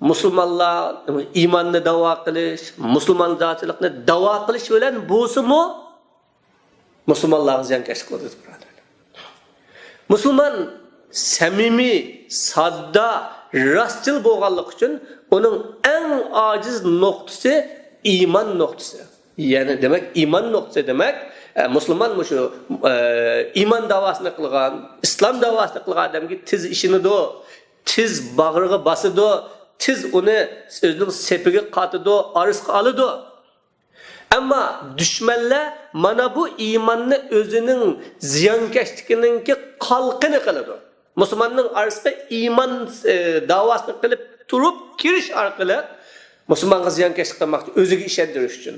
مۇسۇلمانلار ئىماننى داۋا قىلىش، مۇسۇلمانچىلىقنى داۋا قىلىش بىلەن بولسىمۇ، مۇسۇلمانلارغا زىيانكەشلىك قىلىدۇ، بۇرادەرلەر. مۇسۇلمان سەمىمىي، ساددا، راستچىل بولغانلىقى ئۈچۈن ئۇنىڭ ئەڭ ئاجىز نۇقتىسى ئىمان نۇقتىسى. يەنى دېمەك، ئىمان نۇقتىسى دېمەك، ئە، مۇسۇلمان مۇشۇ، ئە، ئىمان داۋاسىنى قىلغان، ئىسلام داۋاسىنى قىلغان ئادەمگە تېز ئىشىنىدۇ، تېز باغرىغا باسىدۇ، تېز ئۇنى ئۆزىنىڭ سېپىگە قاتىدۇ، ئارىسىغا ئالىدۇ. ئەمما دۈشمەنلەر مانا بۇ ئىماننى ئۆزىنىڭ زىيانكەشلىكىنىڭكى قالقىنى قىلىدۇ. مۇسۇلماننىڭ ئارىسىغا ئىمان، ئى، داۋاسىنى قىلىپ تۇرۇپ كىرىش ئارقىلىق مۇسۇلمانغا زىيانكەشلىك قىلماقچى، ئۆزىگە ئىشەندۈرۈش ئۈچۈن.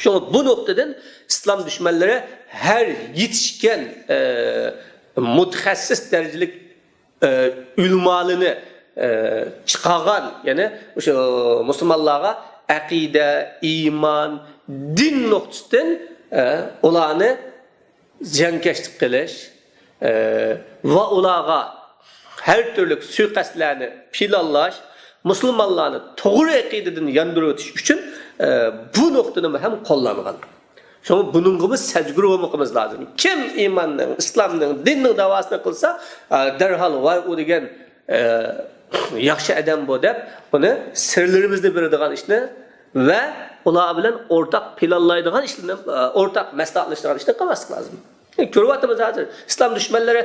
شۇڭا بۇ نۇقتىدىن ئىسلام دۈشمەنلىرى ھەر يېتىشكەن، ئى، مۇتەخەسسىس دەرىجىلىك ئە، ئۆلىمالىرىنى، ئە، چىقارغان، يەنى مۇشۇ مۇسۇلمانلارغا ئەقىدە، ئىمان، دىن نۇقتىسىدىن، ئە، ئۇلارنى زىيانكەشلىك قىلىش، ئە، ۋە ئۇلارغا ھەر تۈرلۈك سۇيىقەستلەرنى پىلانلاش، مۇسۇلمانلارنى توغرا ئەقىدىدىن ياندۇرۇۋېتىش ئۈچۈن، ئە، بۇ نۇقتىنىمۇ ھەم قوللانغان. شۇڭا بۇنىڭغا بىز سەزگۈر بولمىقىمىز لازىم. كىم ئىماننىڭ، ئىسلامنىڭ، دىننىڭ داۋاسىنى قىلسا، ئە، دەرھال «ۋاي، ئۇ دېگەن، ئە، ياخشى ئادەم بۇ» دەپ، ئۇنى سىرلىرىمىزنى بېرىدىغان ئىشنى ۋە ئۇلار بىلەن ئورتاق پىلانلايدىغان ئىشلارنى، ئە، ئورتاق مەسلىھەتلىشىدىغان ئىشنى قىلماسلىق لازىم. كۆرۈۋاتىمىز ھازىر، ئىسلام دۈشمەنلىرى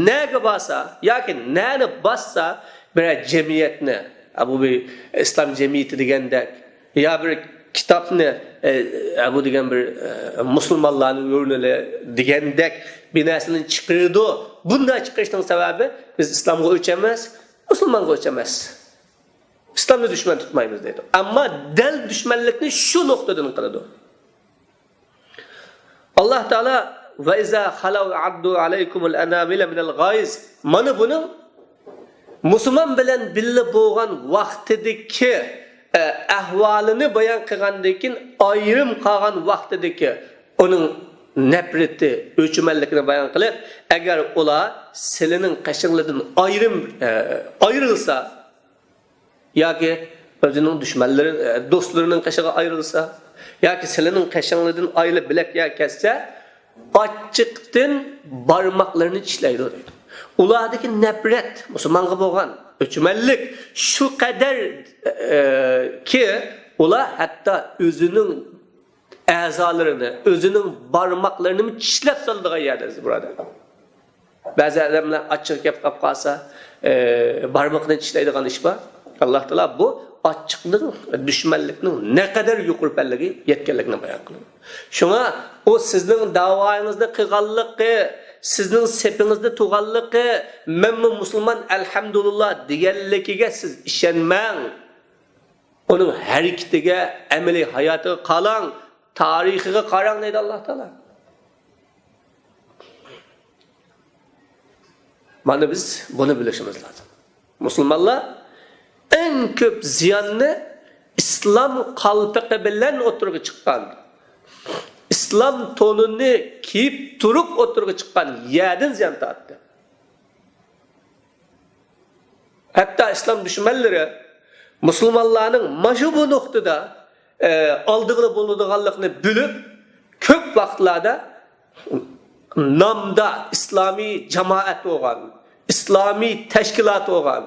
نەگە بارسا ياكى نەنى باسسا، بىرەر جەمئىيەتنى، ئە، بۇ بىر ئىسلام جەمئىيىتى دېگەندەك، يا بىر كىتابنى، ئە، ئە، بۇ دېگەن بىر، ئە، مۇسۇلمانلارنىڭ ژۇرنىلى دېگەندەك بىر نەرسىنى چىقىرىدۇ. بۇنداق چىقىرىشنىڭ سەۋەبى، بىز ئىسلامغا ئۆچ ئەمەس، مۇسۇلمانغا ئۆچ ئەمەس. ئىسلامنى دۈشمەن تۇتمايمىز دەيدۇ. ئەمما دەل دۈشمەنلىكنى شۇ نۇقتىدىن قىلىدۇ. ئاللاھ تائالا «ۋە ئىزا خەلەۋ ئەددۇ ئەلەيكۇمۇل ئەنامىلە مىنەل غەيز». مانا بۇنىڭ مۇسۇلمان بىلەن بىللە بولغان ۋاقتىدىكى، ئە، ئەھۋالىنى بايان قىلغاندىن كېيىن، ئايرىم قالغان ۋاقتىدىكى ئۇنىڭ نەپرىتى، ئۆچمەنلىكىنى بايان قىلىپ، ئەگەر ئۇلار سىلىنىڭ قېشىڭلاردىن ئايرىم، ئە، ئايرىلسا، ياكى ئۆزىنىڭ دۈشمەنلىرى، ئە، دوستلىرىنىڭ قېشىغا ئايرىلسا، ياكى سىلىنىڭ قېشىڭلاردىن ئايرىلىپ بۆلەك يەرگە كەتسە، ئاچچىقتىن بارماقلىرىنى چىشلەيدۇ دەيدۇ. ئۇلاردىكى نەپرەت، مۇسۇلمانغا بولغان ئۆچمەنلىك شۇ قەدەر، ئە، كى، ئۇلار ھەتتا ئۆزىنىڭ ئەزالىرىنى، ئۆزىنىڭ بارماقلىرىنىمۇ چىشلەپ سالىدىغان يەردە، ئەزىز بۇرادەر. بەزى ئادەملەر ئاچچىقى كەپ قاپ قالسا، ئى، بارمىقىنى چىشلەيدىغان ئىش بار. ئاللاھ تائالا بۇ ئاچچىقنىڭ، دۈشمەنلىكنىڭ نەقەدەر يۇقىرى پەللىگە يەتكەنلىكىنى بايان قىلىدۇ. شۇڭا ئۇ سىزنىڭ داۋايىڭىزنى قىلغانلىقى، سىزنىڭ سېپىڭىزدە تۇرغانلىقى، مەنمۇ مۇسۇلمان، ئەلھەمدۇلىللاھ، دېگەنلىكىگە سىز ئىشەنمەڭ. ئۇنىڭ ھەرىكىتىگە، ئەمەلىي ھاياتىغا قاراڭ، تارىخىغا قاراڭ دەيدۇ ئاللاھ تائالا. مانا بىز بۇنى بىلىشىمىز لازىم. مۇسۇلمانلار ئەڭ كۆپ زىياننى ئىسلام قالپىقى بىلەن ئوتتۇرىغا چىققان، ئىسلام تونىنى كىيىپ تۇرۇپ ئوتتۇرىغا چىققان يەردىن زىيان تارتتى. ھەتتا ئىسلام دۈشمەنلىرى مۇسۇلمانلارنىڭ مانا بۇ نۇقتىدا، ئە، ئالدىغىلى بولىدىغانلىقىنى بىلىپ، كۆپ ۋاقىتلاردا نامدا ئىسلامىي جامائەت بولغان، ئىسلامىي تەشكىلات بولغان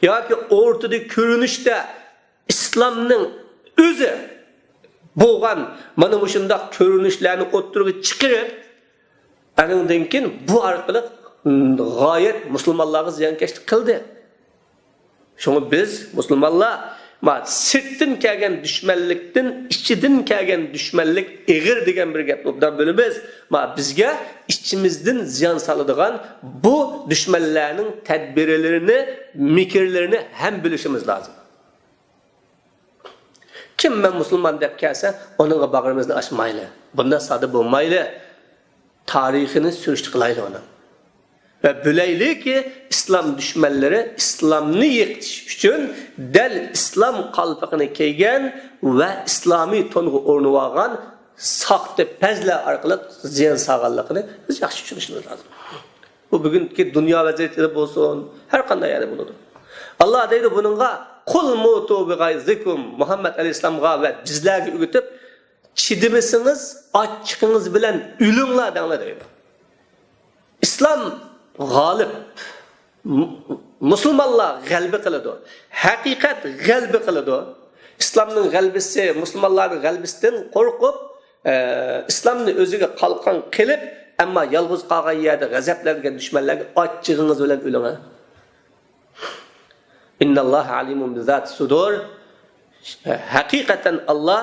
ياكى ئورتىدا كۆرۈنۈشتە ئىسلامنىڭ ئۆزى بولغان مانا مۇشۇنداق كۆرۈنۈشلەرنى ئوتتۇرىغا چىقىرىپ، ئانىڭدىن كېيىن بۇ ئارقىلىق، م، غايەت مۇسۇلمانلارغا زىيانكەشلىك قىلدى. شۇڭا بىز مۇسۇلمانلار، ما، سىرتتىن كەلگەن دۈشمەنلىكتىن ئىچىدىن كەلگەن دۈشمەنلىك ئېغىر دېگەن بىر گەپنى ئوبدان بىلىمىز. ما، بىزگە ئىچىمىزدىن زىيان سالىدىغان بۇ دۈشمەنلەرنىڭ تەدبىرلىرىنى، مىكىرلىرىنى ھەم بىلىشىمىز لازىم. كىم مەن مۇسۇلمان دەپ كەلسە، ئۇنىڭغا باغرىمىزنى ئاچمايلى. بۇنداق ساددا بولمايلى. تارىخىنى سۈرۈشتە قىلايلى ئۇنىڭ. ۋە بىلەيلىكى، ئىسلام دۈشمەنلىرى ئىسلامنى يىقىتىش ئۈچۈن دەل ئىسلام قالپىقىنى كىيگەن ۋە ئىسلامىي تونغا ئورىنىۋالغان ساختىپەزلەر ئارقىلىق زىيان سالغانلىقىنى بىز ياخشى چۈشىنىشىمىز لازىم. بۇ بۈگۈنكى دۇنيا ۋەزىيىتىدە بولسۇن، ھەر قانداق يەردە بولىدۇ. ئاللا دەيدۇ بۇنىڭغا، «قۇل مۇتۇ بىغەيزىكۇم»، مۇھەممەد ئەلەيھىسسالامغا ۋە بىزلەرگە ئۆگىتىپ، «چىدىمىسىڭىز، ئاچچىقىڭىز بىلەن ئۆلۈڭلار» دەڭلار دەيدۇ. ئىسلام غالىب. مۇ-، مۇسۇلمانلار غەلىبە قىلىدۇ. ھەقىقەت غەلىبە قىلىدۇ. ئىسلامنىڭ غەلىبىسى، مۇسۇلمانلارنىڭ غەلىبىسىدىن قورقۇپ، ئە، ئىسلامنى ئۆزىگە قالقان قىلىپ، ئەمما يالغۇز قالغان يەردە غەزەپلەنگەن دۈشمەنلەرگە، «ئاچچىقىڭىز بىلەن ئۆلۈڭ» ھە. «ئىنناللاھە ئەلىمۇن بىزاتىس سۇدۇر». ھەقىقەتەن ئاللا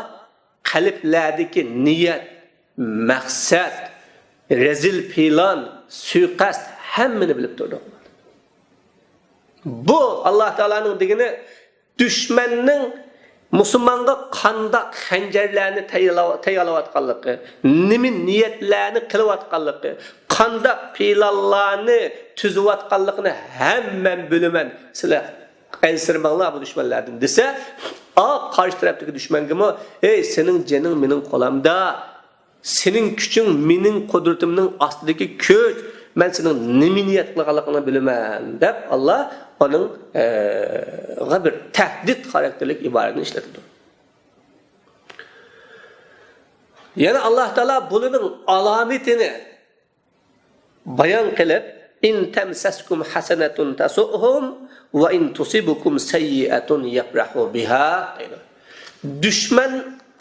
قەلبلەردىكى نىيەت، مەقسەت، رەزىل پىلان، سۇيىقەست، ھەممىنى بىلىپ تۇرىدۇ. بۇ ئاللا تائالانىڭ دېگىنى، دۈشمەننىڭ مۇسۇلمانغا قانداق خەنجەرلەرنى تەييارلاۋ-، تەييارلاۋاتقانلىقى، نېمە نىيەتلەرنى قىلىۋاتقانلىقى، قانداق پىلانلارنى تۈزۈۋاتقانلىقىنى ھەممەن بىلىمەن. سىلەر ئەنسىرىمەڭلار بۇ دۈشمەنلەردىن دېسە، ئا، قارشى تەرەپتىكى دۈشمەنگىمۇ، «ئەي، سېنىڭ جېنىڭ مېنىڭ قولۇمدا، سېنىڭ كۈچۈڭ مېنىڭ قۇدرىتىمنىڭ ئاستىدىكى كۈچ، مەن سېنىڭ نېمە نىيەت قىلغانلىقىڭنى بىلىمەن» دەپ، ئاللا ئۇنىڭ، ئە، غا بىر تەھدىت خاراكتېرلىك ئىبارىنى ئىشلىتىدۇ. يەنە ئاللا تائالا بۇلارنىڭ ئالامىتىنى بايان قىلىپ، «ئىن تەمسەسكۇم ھەسەنەتۇن تەسۇئھۇم ۋە ئىن تۇسىبكۇم سەييىئەتۇن يەپرەھۇ بىھا» دەيدۇ. دۈشمەن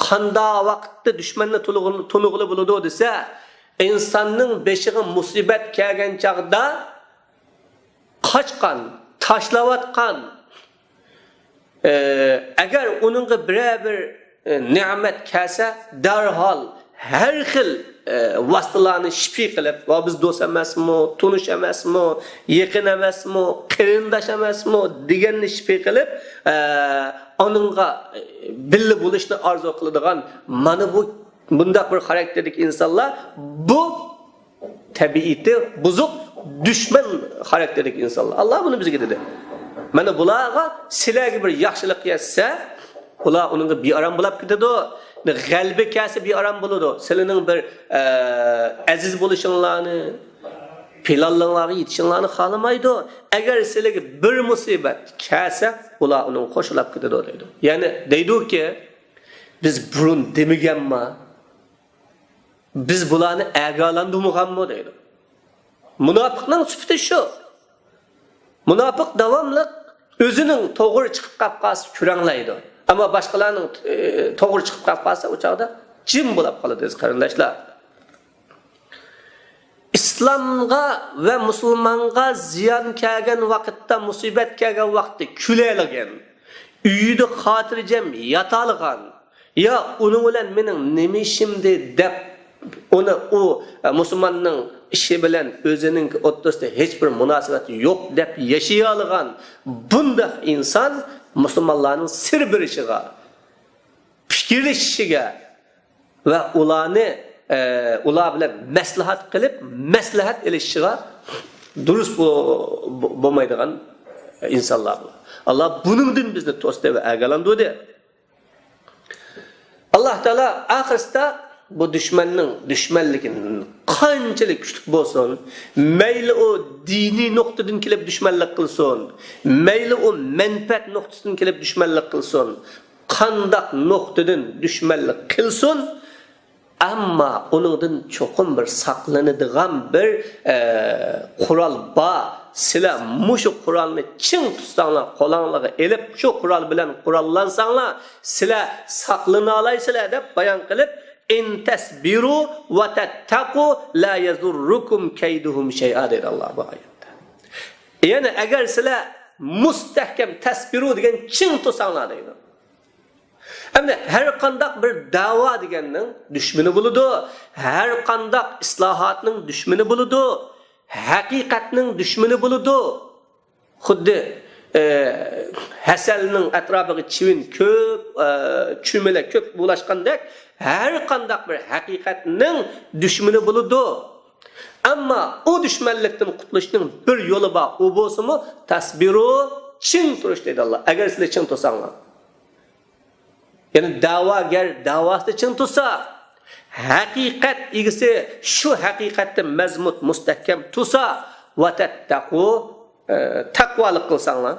قانداق ۋاقىتتا دۈشمەننى تونۇغىلى، تونۇغىلى بولىدۇ دېسە، ئىنساننىڭ بېشىغا مۇسىبەت كەلگەن چاغدا قاچقان، تاشلاۋاتقان، ئە، ئەگەر ئۇنىڭغا بىرەر بىر، ئە، نېمەت كەلسە، دەرھال ھەر خىل، ئە، ۋاسىتىلارنى شىپى قىلىپ، «ۋا، بىز دوست ئەمەسمۇ، تونۇش ئەمەسمۇ، يېقىن ئەمەسمۇ، قېرىنداش ئەمەسمۇ؟» دېگەننى شىپى قىلىپ، ئە، ئۇنىڭغا، ئە، بىللە بولۇشنى ئارزۇ قىلىدىغان، مانا بۇ، بۇنداق بىر خاراكتېردىكى ئىنسانلار، بۇ تەبىئىتى بۇزۇق، دۈشمەن خاراكتېرلىك ئىنسانلار. ئاللا بۇنى بىزگە دېدى. مانا بۇلارغا سىلەرگە بىر ياخشىلىق يەتسە، ئۇلار ئۇنىڭغا بىئارام بولاپ كېتىدۇ. غەلىبە كەلسە بىئارام بولىدۇ. سىلەرنىڭ بىر، ئە، ئەزىز بولۇشۇڭلارنى، پىلانلىرىڭلارغا يېتىشىڭلارنى خالىمايدۇ. ئەگەر سىلەرگە بىر مۇسىبەت كەلسە، ئۇلار ئۇنىڭغا خوش بولاپ كېتىدۇ دەيدۇ. يەنى دەيدۇكى، بىز بۇرۇن دېمىگەنما؟ بىز بۇلارنى ئەگەرلاندۇرمىغانمۇ دەيدۇ. مۇناپىقنىڭ سۈپىتى شۇ. مۇناپىق داۋاملىق ئۆزىنىڭ توغرا چىقىپ قاپ قالسا كۆرەڭلەيدۇ. ئەمما باشقىلارنىڭ، ئى، توغرا چىقىپ قاپ قالسا ئۇ چاغدا جىم بولاپ قالىدۇ، ئەزىز قېرىنداشلار. ئىسلامغا ۋە مۇسۇلمانغا زىيان كەلگەن ۋاقىتتا، مۇسىبەت كەلگەن ۋاقىتتا كۈلەلىگەن، ئۆيىدە خاتىرجەم ياتالىغان، يا ئۇنىڭ بىلەن مېنىڭ نېمە ئىشىمدى دەپ، ئۇنى ئۇ، ئە، مۇسۇلماننىڭ ئىشى بىلەن ئۆزىنىڭكى ئوتتۇرىسىدا ھېچبىر مۇناسىۋەت يوق دەپ ياشىيالىغان بۇنداق ئىنسان مۇسۇلمانلارنىڭ سىر بېرىشىغا، پىكىرلىشىشىگە ۋە ئۇلارنى، ئە، ئۇلار بىلەن مەسلىھەت قىلىپ، مەسلىھەت ئېلىشىشىغا دۇرۇس بو-، بو-، بولمايدىغان ئىنسانلار بۇلار. ئاللا بۇنىڭدىن بىزنى توستى ۋە ئاگاھلاندۇردى. ئاللا تائالا ئاخىرسىدا بۇ دۈشمەننىڭ دۈشمەنلىكى قانچىلىك كۈچلۈك بولسۇن، مەيلى ئۇ دىنىي نۇقتىدىن كېلىپ دۈشمەنلىك قىلسۇن، مەيلى ئۇ مەنپەئەت نۇقتىسىدىن كېلىپ دۈشمەنلىك قىلسۇن، قانداق نۇقتىدىن دۈشمەنلىك قىلسۇن، ئەمما ئۇنىڭدىن چوقۇم بىر ساقلىنىدىغان بىر، ئە، قورال بار. سىلەر مۇشۇ قورالنى چىڭ تۇتساڭلار، قولۇڭلارغا ئېلىپ، شۇ قورال بىلەن قوراللانساڭلار، سىلەر ساقلىنالايسىلەر دەپ بايان قىلىپ، «ئىن تەسبىرۇ ۋە تەتتەقۇ لا يەزۇررۇكۇم كەيدۇھۇم شەيئا» دەيدۇ ئاللا بۇ ئايەتتە. يەنى ئەگەر سىلەر مۇستەھكەم، تەسبىرۇ دېگەن چىڭ تۇرساڭلار دەيدۇ. ئەمدى ھەر قانداق بىر دەۋا دېگەننىڭ دۈشمىنى بولىدۇ، ھەر قانداق ئىسلاھاتنىڭ دۈشمىنى بولىدۇ، ھەقىقەتنىڭ دۈشمىنى بولىدۇ. خۇددى، ئە، ھەسەلنىڭ ئەتراپىغا چىۋىن كۆپ، ئە، چۈمۈلە كۆپ بولۇشقاندەك، ھەر قانداق بىر ھەقىقەتنىڭ دۈشمىنى بولىدۇ. ئەمما ئۇ دۈشمەنلىكتىن قۇتۇلۇشنىڭ بىر يولى بار، ئۇ بولسىمۇ، تەسبىرۇ، چىڭ تۇرۇش دەيدۇ ئاللا. ئەگەر سىلەر چىڭ تۇرساڭلار. يەنى دەۋاگەر دەۋاسىدا چىڭ تۇرسا، ھەقىقەت ئىگىسى شۇ ھەقىقەتتە مەزمۇت، مۇستەھكەم تۇرسا، ۋە تەتتەقۇ، ئە، تەقۋالىق قىلساڭلار.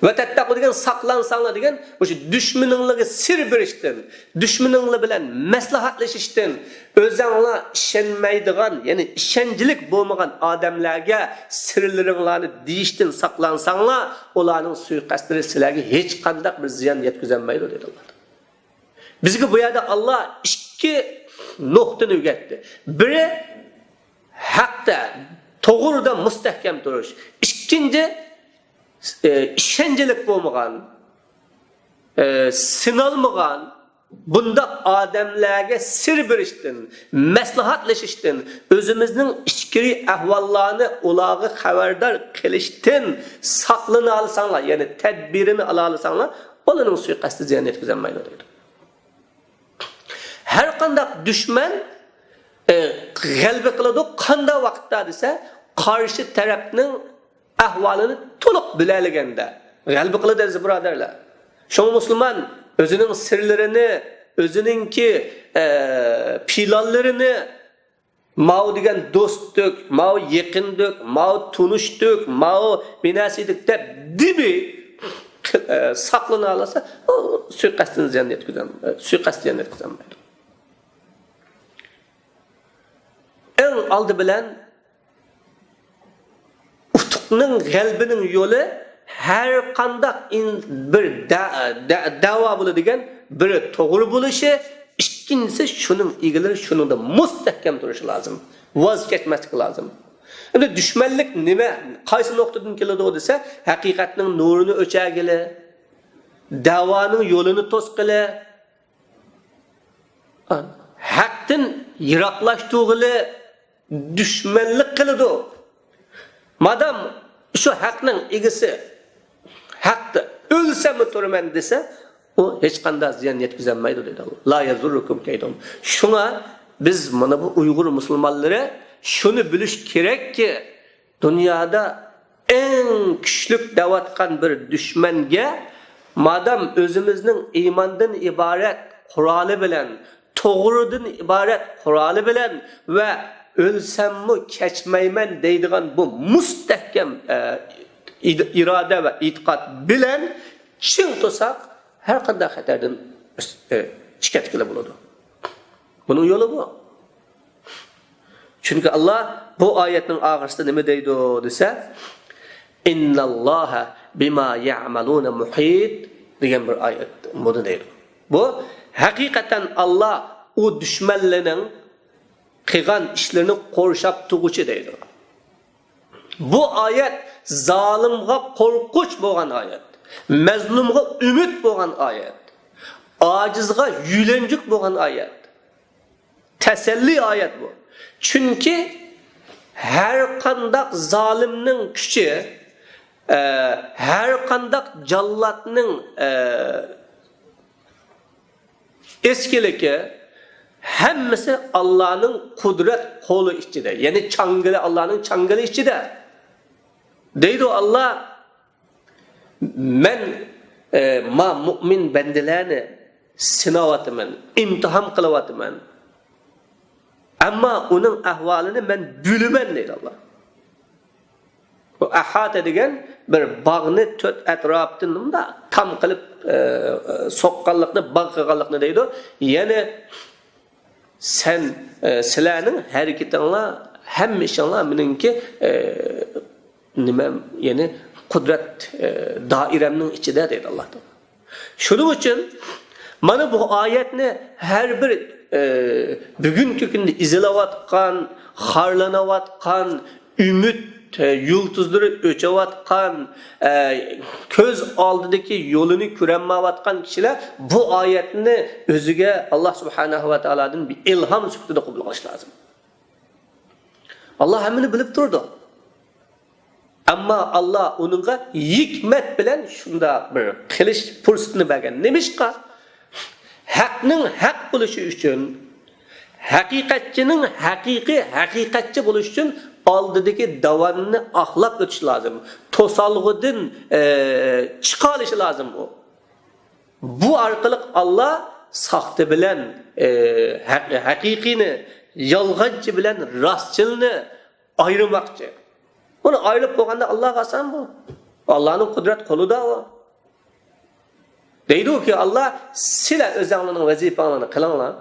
ۋە تەتتەقۇ دېگەن ساقلانساڭلار دېگەن، مۇشۇ دۈشمىنىڭلارغا سىر بېرىشتىن، دۈشمىنىڭلار بىلەن مەسلىھەتلىشىشتىن، ئۆزەڭلار ئىشەنمەيدىغان، يەنى ئىشەنچلىك بولمىغان ئادەملەرگە سىرلىرىڭلارنى دېيىشتىن ساقلانساڭلار، ئۇلارنىڭ سۇيىقەستلىرى سىلەرگە ھېچقانداق بىر زىيان يەتكۈزەلمەيدۇ، دېدى ئاللا. بىزگە بۇ يەردە ئاللا ئىككى نۇقتىنى ئۆگەتتى. بىرى، ھەقتە، توغرىدا مۇستەھكەم تۇرۇش. ئىككىنچى، ئى، ئىشەنچلىك بولمىغان، ئى، سىنالمىغان بۇنداق ئادەملەرگە سىر بېرىشتىن، مەسلىھەتلىشىشتىن، ئۆزىمىزنىڭ ئىچكىرى ئەھۋاللارنى ئۇلارغا خەۋەردار قىلىشتىن ساقلىنالىساڭلار، يەنى تەدبىرىنى ئالالىساڭلار، ئۇلارنىڭ سۇيىقەستى زىيان يەتكۈزەلمەيدۇ دەيدۇ. ھەر قانداق دۈشمەن، ئە، غەلىبە قىلىدۇ. قانداق ۋاقىتتا دېسە، قارشى تەرەپنىڭ ئەھۋالىنى تولۇق بىلەلىگەندە غەلىبە قىلىدۇ، ئەزىز بۇرادەرلەر. شۇڭا مۇسۇلمان ئۆزىنىڭ سىرلىرىنى، ئۆزىنىڭكى، ئە، پىلانلىرىنى، ماۋۇ دېگەن دوستتۇق، ماۋۇ يېقىندۇق، ماۋۇ تونۇشتۇق، ماۋۇ بىنەسىدۇق دەپ دېمەي، ئە، ساقلىنالىسا، ئۇ سۇيىقەستتىن زىيان يەتكۈزەم-، ئە، سۇيىقەست زىيان يەتكۈزەلمەيدۇ. ئەڭ ئالدى بىلەن ئۇتۇقنىڭ، غەلىبىنىڭ يولى ھەر قانداق ئىن-، بىر دە-، دە-، دەۋا بولىدىكەن، بىرى توغرا بولۇشى، ئىككىنچىسى شۇنىڭ ئىگىلىرى شۇنىڭدا مۇستەھكەم تۇرۇشى لازىم، ۋاز كەچمەسلىكى لازىم. ئەمدى دۈشمەنلىك نېمە، قايسى نۇقتىدىن كېلىدۇ دېسە، ھەقىقەتنىڭ نۇرىنى ئۆچەرگىلى، دەۋانىڭ يولىنى توسقىلى، ھەقتىن يىراقلاشتۇرغىلى، دۈشمەنلىك قىلىدۇ. مادام شۇ ھەقنىڭ ئىگىسى ھەقتە ئۆلسەممۇ تۇرىمەن دېسە، ئۇ ھېچقانداق زىيان يەتكۈزەلمەيدۇ دېدى ئاللا. لا يەزۇررۇكۇم كەيدۇھۇم. شۇڭا بىز مانا بۇ ئۇيغۇر مۇسۇلمانلىرى شۇنى بىلىش كېرەككى، دۇنيادا ئەڭ كۈچلۈك دەۋاتقان بىر دۈشمەنگە مادام ئۆزىمىزنىڭ ئىماندىن ئىبارەت قورالى بىلەن، توغرىدىن ئىبارەت قورالى بىلەن ۋە ئۆلسەممۇ كەچمەيمەن دەيدىغان بۇ مۇستەھكەم، ئە، ئىد-، ئىرادە ۋە ئېتىقاد بىلەن چىڭ تۇرساق، ھەر قانداق خەتەردىن، ئە، چىقىۋەتكىلى بولىدۇ. بۇنىڭ يولى بۇ. چۈنكى ئاللا بۇ ئايەتنىڭ ئاخىرىسىدا نېمە دەيدۇ دېسە، «ئىنناللاھە بىما يەئمەلۇنە مۇھىت» دېگەن بىر ئايەت بۇنى دەيدۇ. بۇ ھەقىقەتەن ئاللا ئۇ دۈشمەنلىرىنىڭ قىلغان ئىشلىرىنى قورشاپ تۇرغۇچى دەيدۇ. بۇ ئايەت زالىمغا قورقۇنچ بولغان ئايەت، مەزلۇمغا ئۈمىد بولغان ئايەت، ئاجىزغا يۆلەنچۈك بولغان ئايەت، تەسەللى ئايەت بۇ. چۈنكى ھەر قانداق زالىمنىڭ كۈچى، ئە، ھەر قانداق جاللاتنىڭ، ئە، ئەسكىلىكى، ھەممىسى ئاللانىڭ قۇدرەت قولى ئىچىدە، يەنى چاڭگىلى، ئاللانىڭ چاڭگىلى ئىچىدە. دەيدۇ ئاللا، مەن، ئە، ما مۇئمىن بەندىلەرنى سىناۋاتىمەن، ئىمتىھان قىلىۋاتىمەن. ئەمما ئۇنىڭ ئەھۋالىنى مەن بىلىمەن دەيدۇ ئاللا. بۇ ئەھاتە دېگەن بىر باغنى تۆت ئەتراپتىن مۇنداق تام قىلىپ، ئە، سوققانلىقنى، باغ قىلغانلىقنى دەيدۇ. يەنى سەن، ئە، سىلەرنىڭ ھەرىكىتىڭلار، ھەممە ئىشىڭلار مېنىڭكى، ئە، نېمە، يەنى قۇدرەت، ئە، دائىرەمنىڭ ئىچىدە دەيدۇ ئاللا تائالا. شۇنىڭ ئۈچۈن مانا بۇ ئايەتنى ھەر بىر، ئە، بۈگۈنكى كۈندە ئېزىلىۋاتقان، خارلىنىۋاتقان، ئۈمىد، ئە، يۇلتۇزلىرى ئۆچۈۋاتقان، ئە، كۆز ئالدىدىكى يولىنى كۆرەلمەيۋاتقان كىشىلەر بۇ ئايەتنى ئۆزىگە ئاللا سۇبھانەھۇ ۋە تائالادىن بىر ئىلھام سۈپىتىدە قوبۇل قىلىشى لازىم. ئاللا ھەممىنى بىلىپ تۇرىدۇ. ئەمما ئاللا ئۇنىڭغا ھېكمەت بىلەن شۇنداق بىر قىلىش پۇرسىتىنى بەرگەن. نېمىشقا؟ ھەقنىڭ ھەق بولۇشى ئۈچۈن، ھەقىقەتچىنىڭ ھەقىقىي ھەقىقەتچى بولۇش ئۈچۈن ئالدىدىكى داۋاننى ئاقلاپ ئۆتۈش لازىم. توسالغۇدىن، ئە، چىقالىشى لازىم ئۇ. بۇ ئارقىلىق ئاللا ساختا بىلەن، ئە، ھەق-، ھەقىقىينى، يالغانچى بىلەن راستچىلنى ئايرىماقچى. ئۇنى ئايرىپ بولغاندا ئاللاغا ئاسان بۇ. ئاللانىڭ قۇدرەت قولىدا ئۇ. دەيدۇكى، ئاللا، سىلەر ئۆزەڭلارنىڭ ۋەزىپەڭلارنى قىلىڭلار.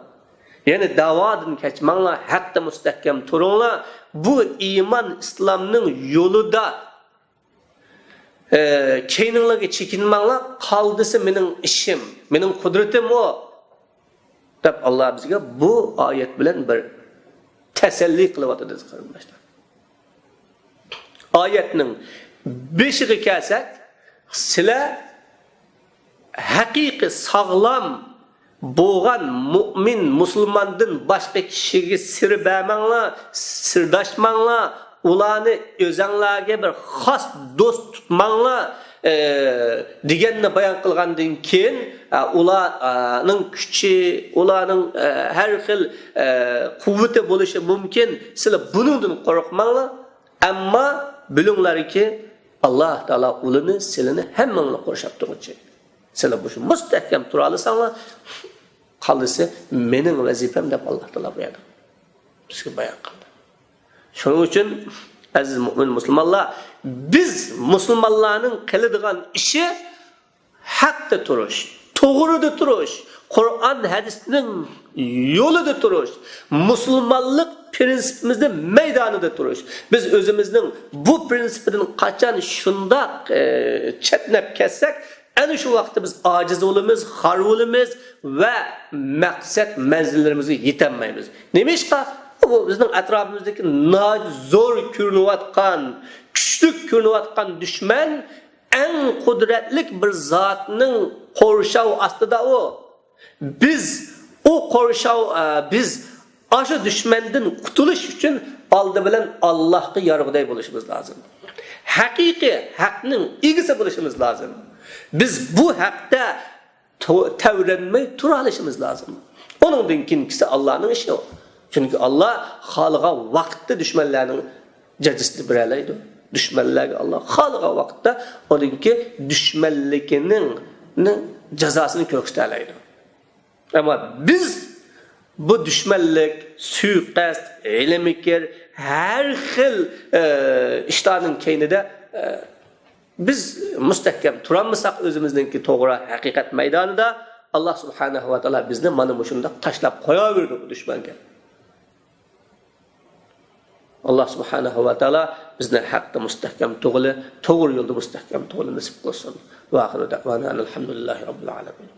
يەنى داۋادىن كەچمەڭلار، ھەقتە مۇستەھكەم تۇرۇڭلار. بۇ ئىمان ئىسلامنىڭ يولىدا، ئە، كەينىڭلارغا چېكىنمەڭلار، قالدىسى مېنىڭ ئىشىم، مېنىڭ قۇدرىتىم ئۇ، دەپ ئاللا بىزگە بۇ ئايەت بىلەن بىر تەسەللى قىلىۋاتىدۇ، قېرىنداشلار. ئايەتنىڭ بېشىغا كەلسەك، سىلەر ھەقىقىي ساغلام بولغان مۇئمىن، مۇسۇلماندىن باشقا كىشىگە سىر بەرمەڭلار، سىرداشماڭلار، ئۇلارنى ئۆزەڭلارگە بىر خاس دوست تۇتماڭلار، ئە، دېگەننى بايان قىلغاندىن كېيىن، ئە، ئۇلارنىڭ كۈچى، ئۇلارنىڭ، ئە، ھەر خىل، ئە، قۇۋۋىتى بولۇشى مۇمكىن، سىلەر بۇنىڭدىن قورقماڭلار. ئەمما بىلىڭلاركى، ئاللا تائالا ئۇلىنى، سىلىنى، ھەممىڭلارنى قورشاپ تۇرغۇچى. سىلەر مۇشۇ مۇستەھكەم تۇرالىساڭلار، قالدىسى مېنىڭ ۋەزىپەم، دەپ ئاللا تائالا بۇ يەردە بىزگە بايان قىلدى. شۇنىڭ ئۈچۈن، ئەزىز مۇئمىن مۇسۇلمانلار، بىز مۇسۇلمانلارنىڭ قىلىدىغان ئىشى ھەقتە تۇرۇش، توغرىدا تۇرۇش، قۇرئان ھەدىسنىڭ يولىدا تۇرۇش، مۇسۇلمانلىق پىرىنسىپىمىزنىڭ مەيدانىدا تۇرۇش. بىز ئۆزىمىزنىڭ بۇ پىرىنسىپىدىن قاچان شۇنداق، ئە، چەتنەپ كەتسەك، ئەنە شۇ ۋاقىتتا بىز ئاجىز بولىمىز، خار بولىمىز ۋە مەقسەت مەنزىللىرىمىزگە يېتەلمەيمىز. نېمىشقا؟ بۇ بىزنىڭ ئەتراپىمىزدىكى ناھايىتى زور كۆرۈنۈۋاتقان، كۈچلۈك كۆرۈنۈۋاتقان دۈشمەن ئەڭ قۇدرەتلىك بىر زاتنىڭ قورشاۋ ئاستىدا ئۇ. بىز ئۇ قورشاۋ، ئە، بىز ئاشۇ دۈشمەندىن قۇتۇلۇش ئۈچۈن ئالدى بىلەن ئاللاھقا يارىغۇدەك بولۇشىمىز لازىم. ھەقىقىي ھەقنىڭ ئىگىسى بولۇشىمىز لازىم. بىز بۇ ھەقتە تو-، تەۋرەنمەي تۇرالىشىمىز لازىم. ئۇنىڭدىن كېيىنكىسى ئاللانىڭ ئىشى ئۇ. چۈنكى ئاللا خالىغان ۋاقىتتا دۈشمەنلەرنىڭ جاجىسىنى بېرەلەيدۇ. دۈشمەنلەرگە ئاللا خالىغان ۋاقىتتا ئۇنىڭكى دۈشمەنلىكىنىڭ، نىڭ جازاسىنى كۆرسىتەلەيدۇ. ئەمما بىز بۇ دۈشمەنلىك، سۇيىقەست، ھىيلە-مىكىر، ھەر خىل، ئە، ئىشلارنىڭ كەينىدە، ئە، بىز مۇستەھكەم تۇرالمىساق ئۆزىمىزنىڭكى توغرا ھەقىقەت مەيدانىدا، ئاللا سۇبھانەھۇ ۋە تائالا بىزنى مانا مۇشۇنداق تاشلاپ قوياۋېرىدۇ بۇ دۈشمەنگە. ئاللا سۇبھانەھۇ ۋە تائالا بىزنى ھەقتە مۇستەھكەم تۇغىلى، توغرا يولدا مۇستەھكەم تۇغىلى نېسىپ قىلسۇن. ۋە ئاخىرۇ دەئۋانا ئەنىلھەمدۇلىللاھى رەببىل ئالەمىن.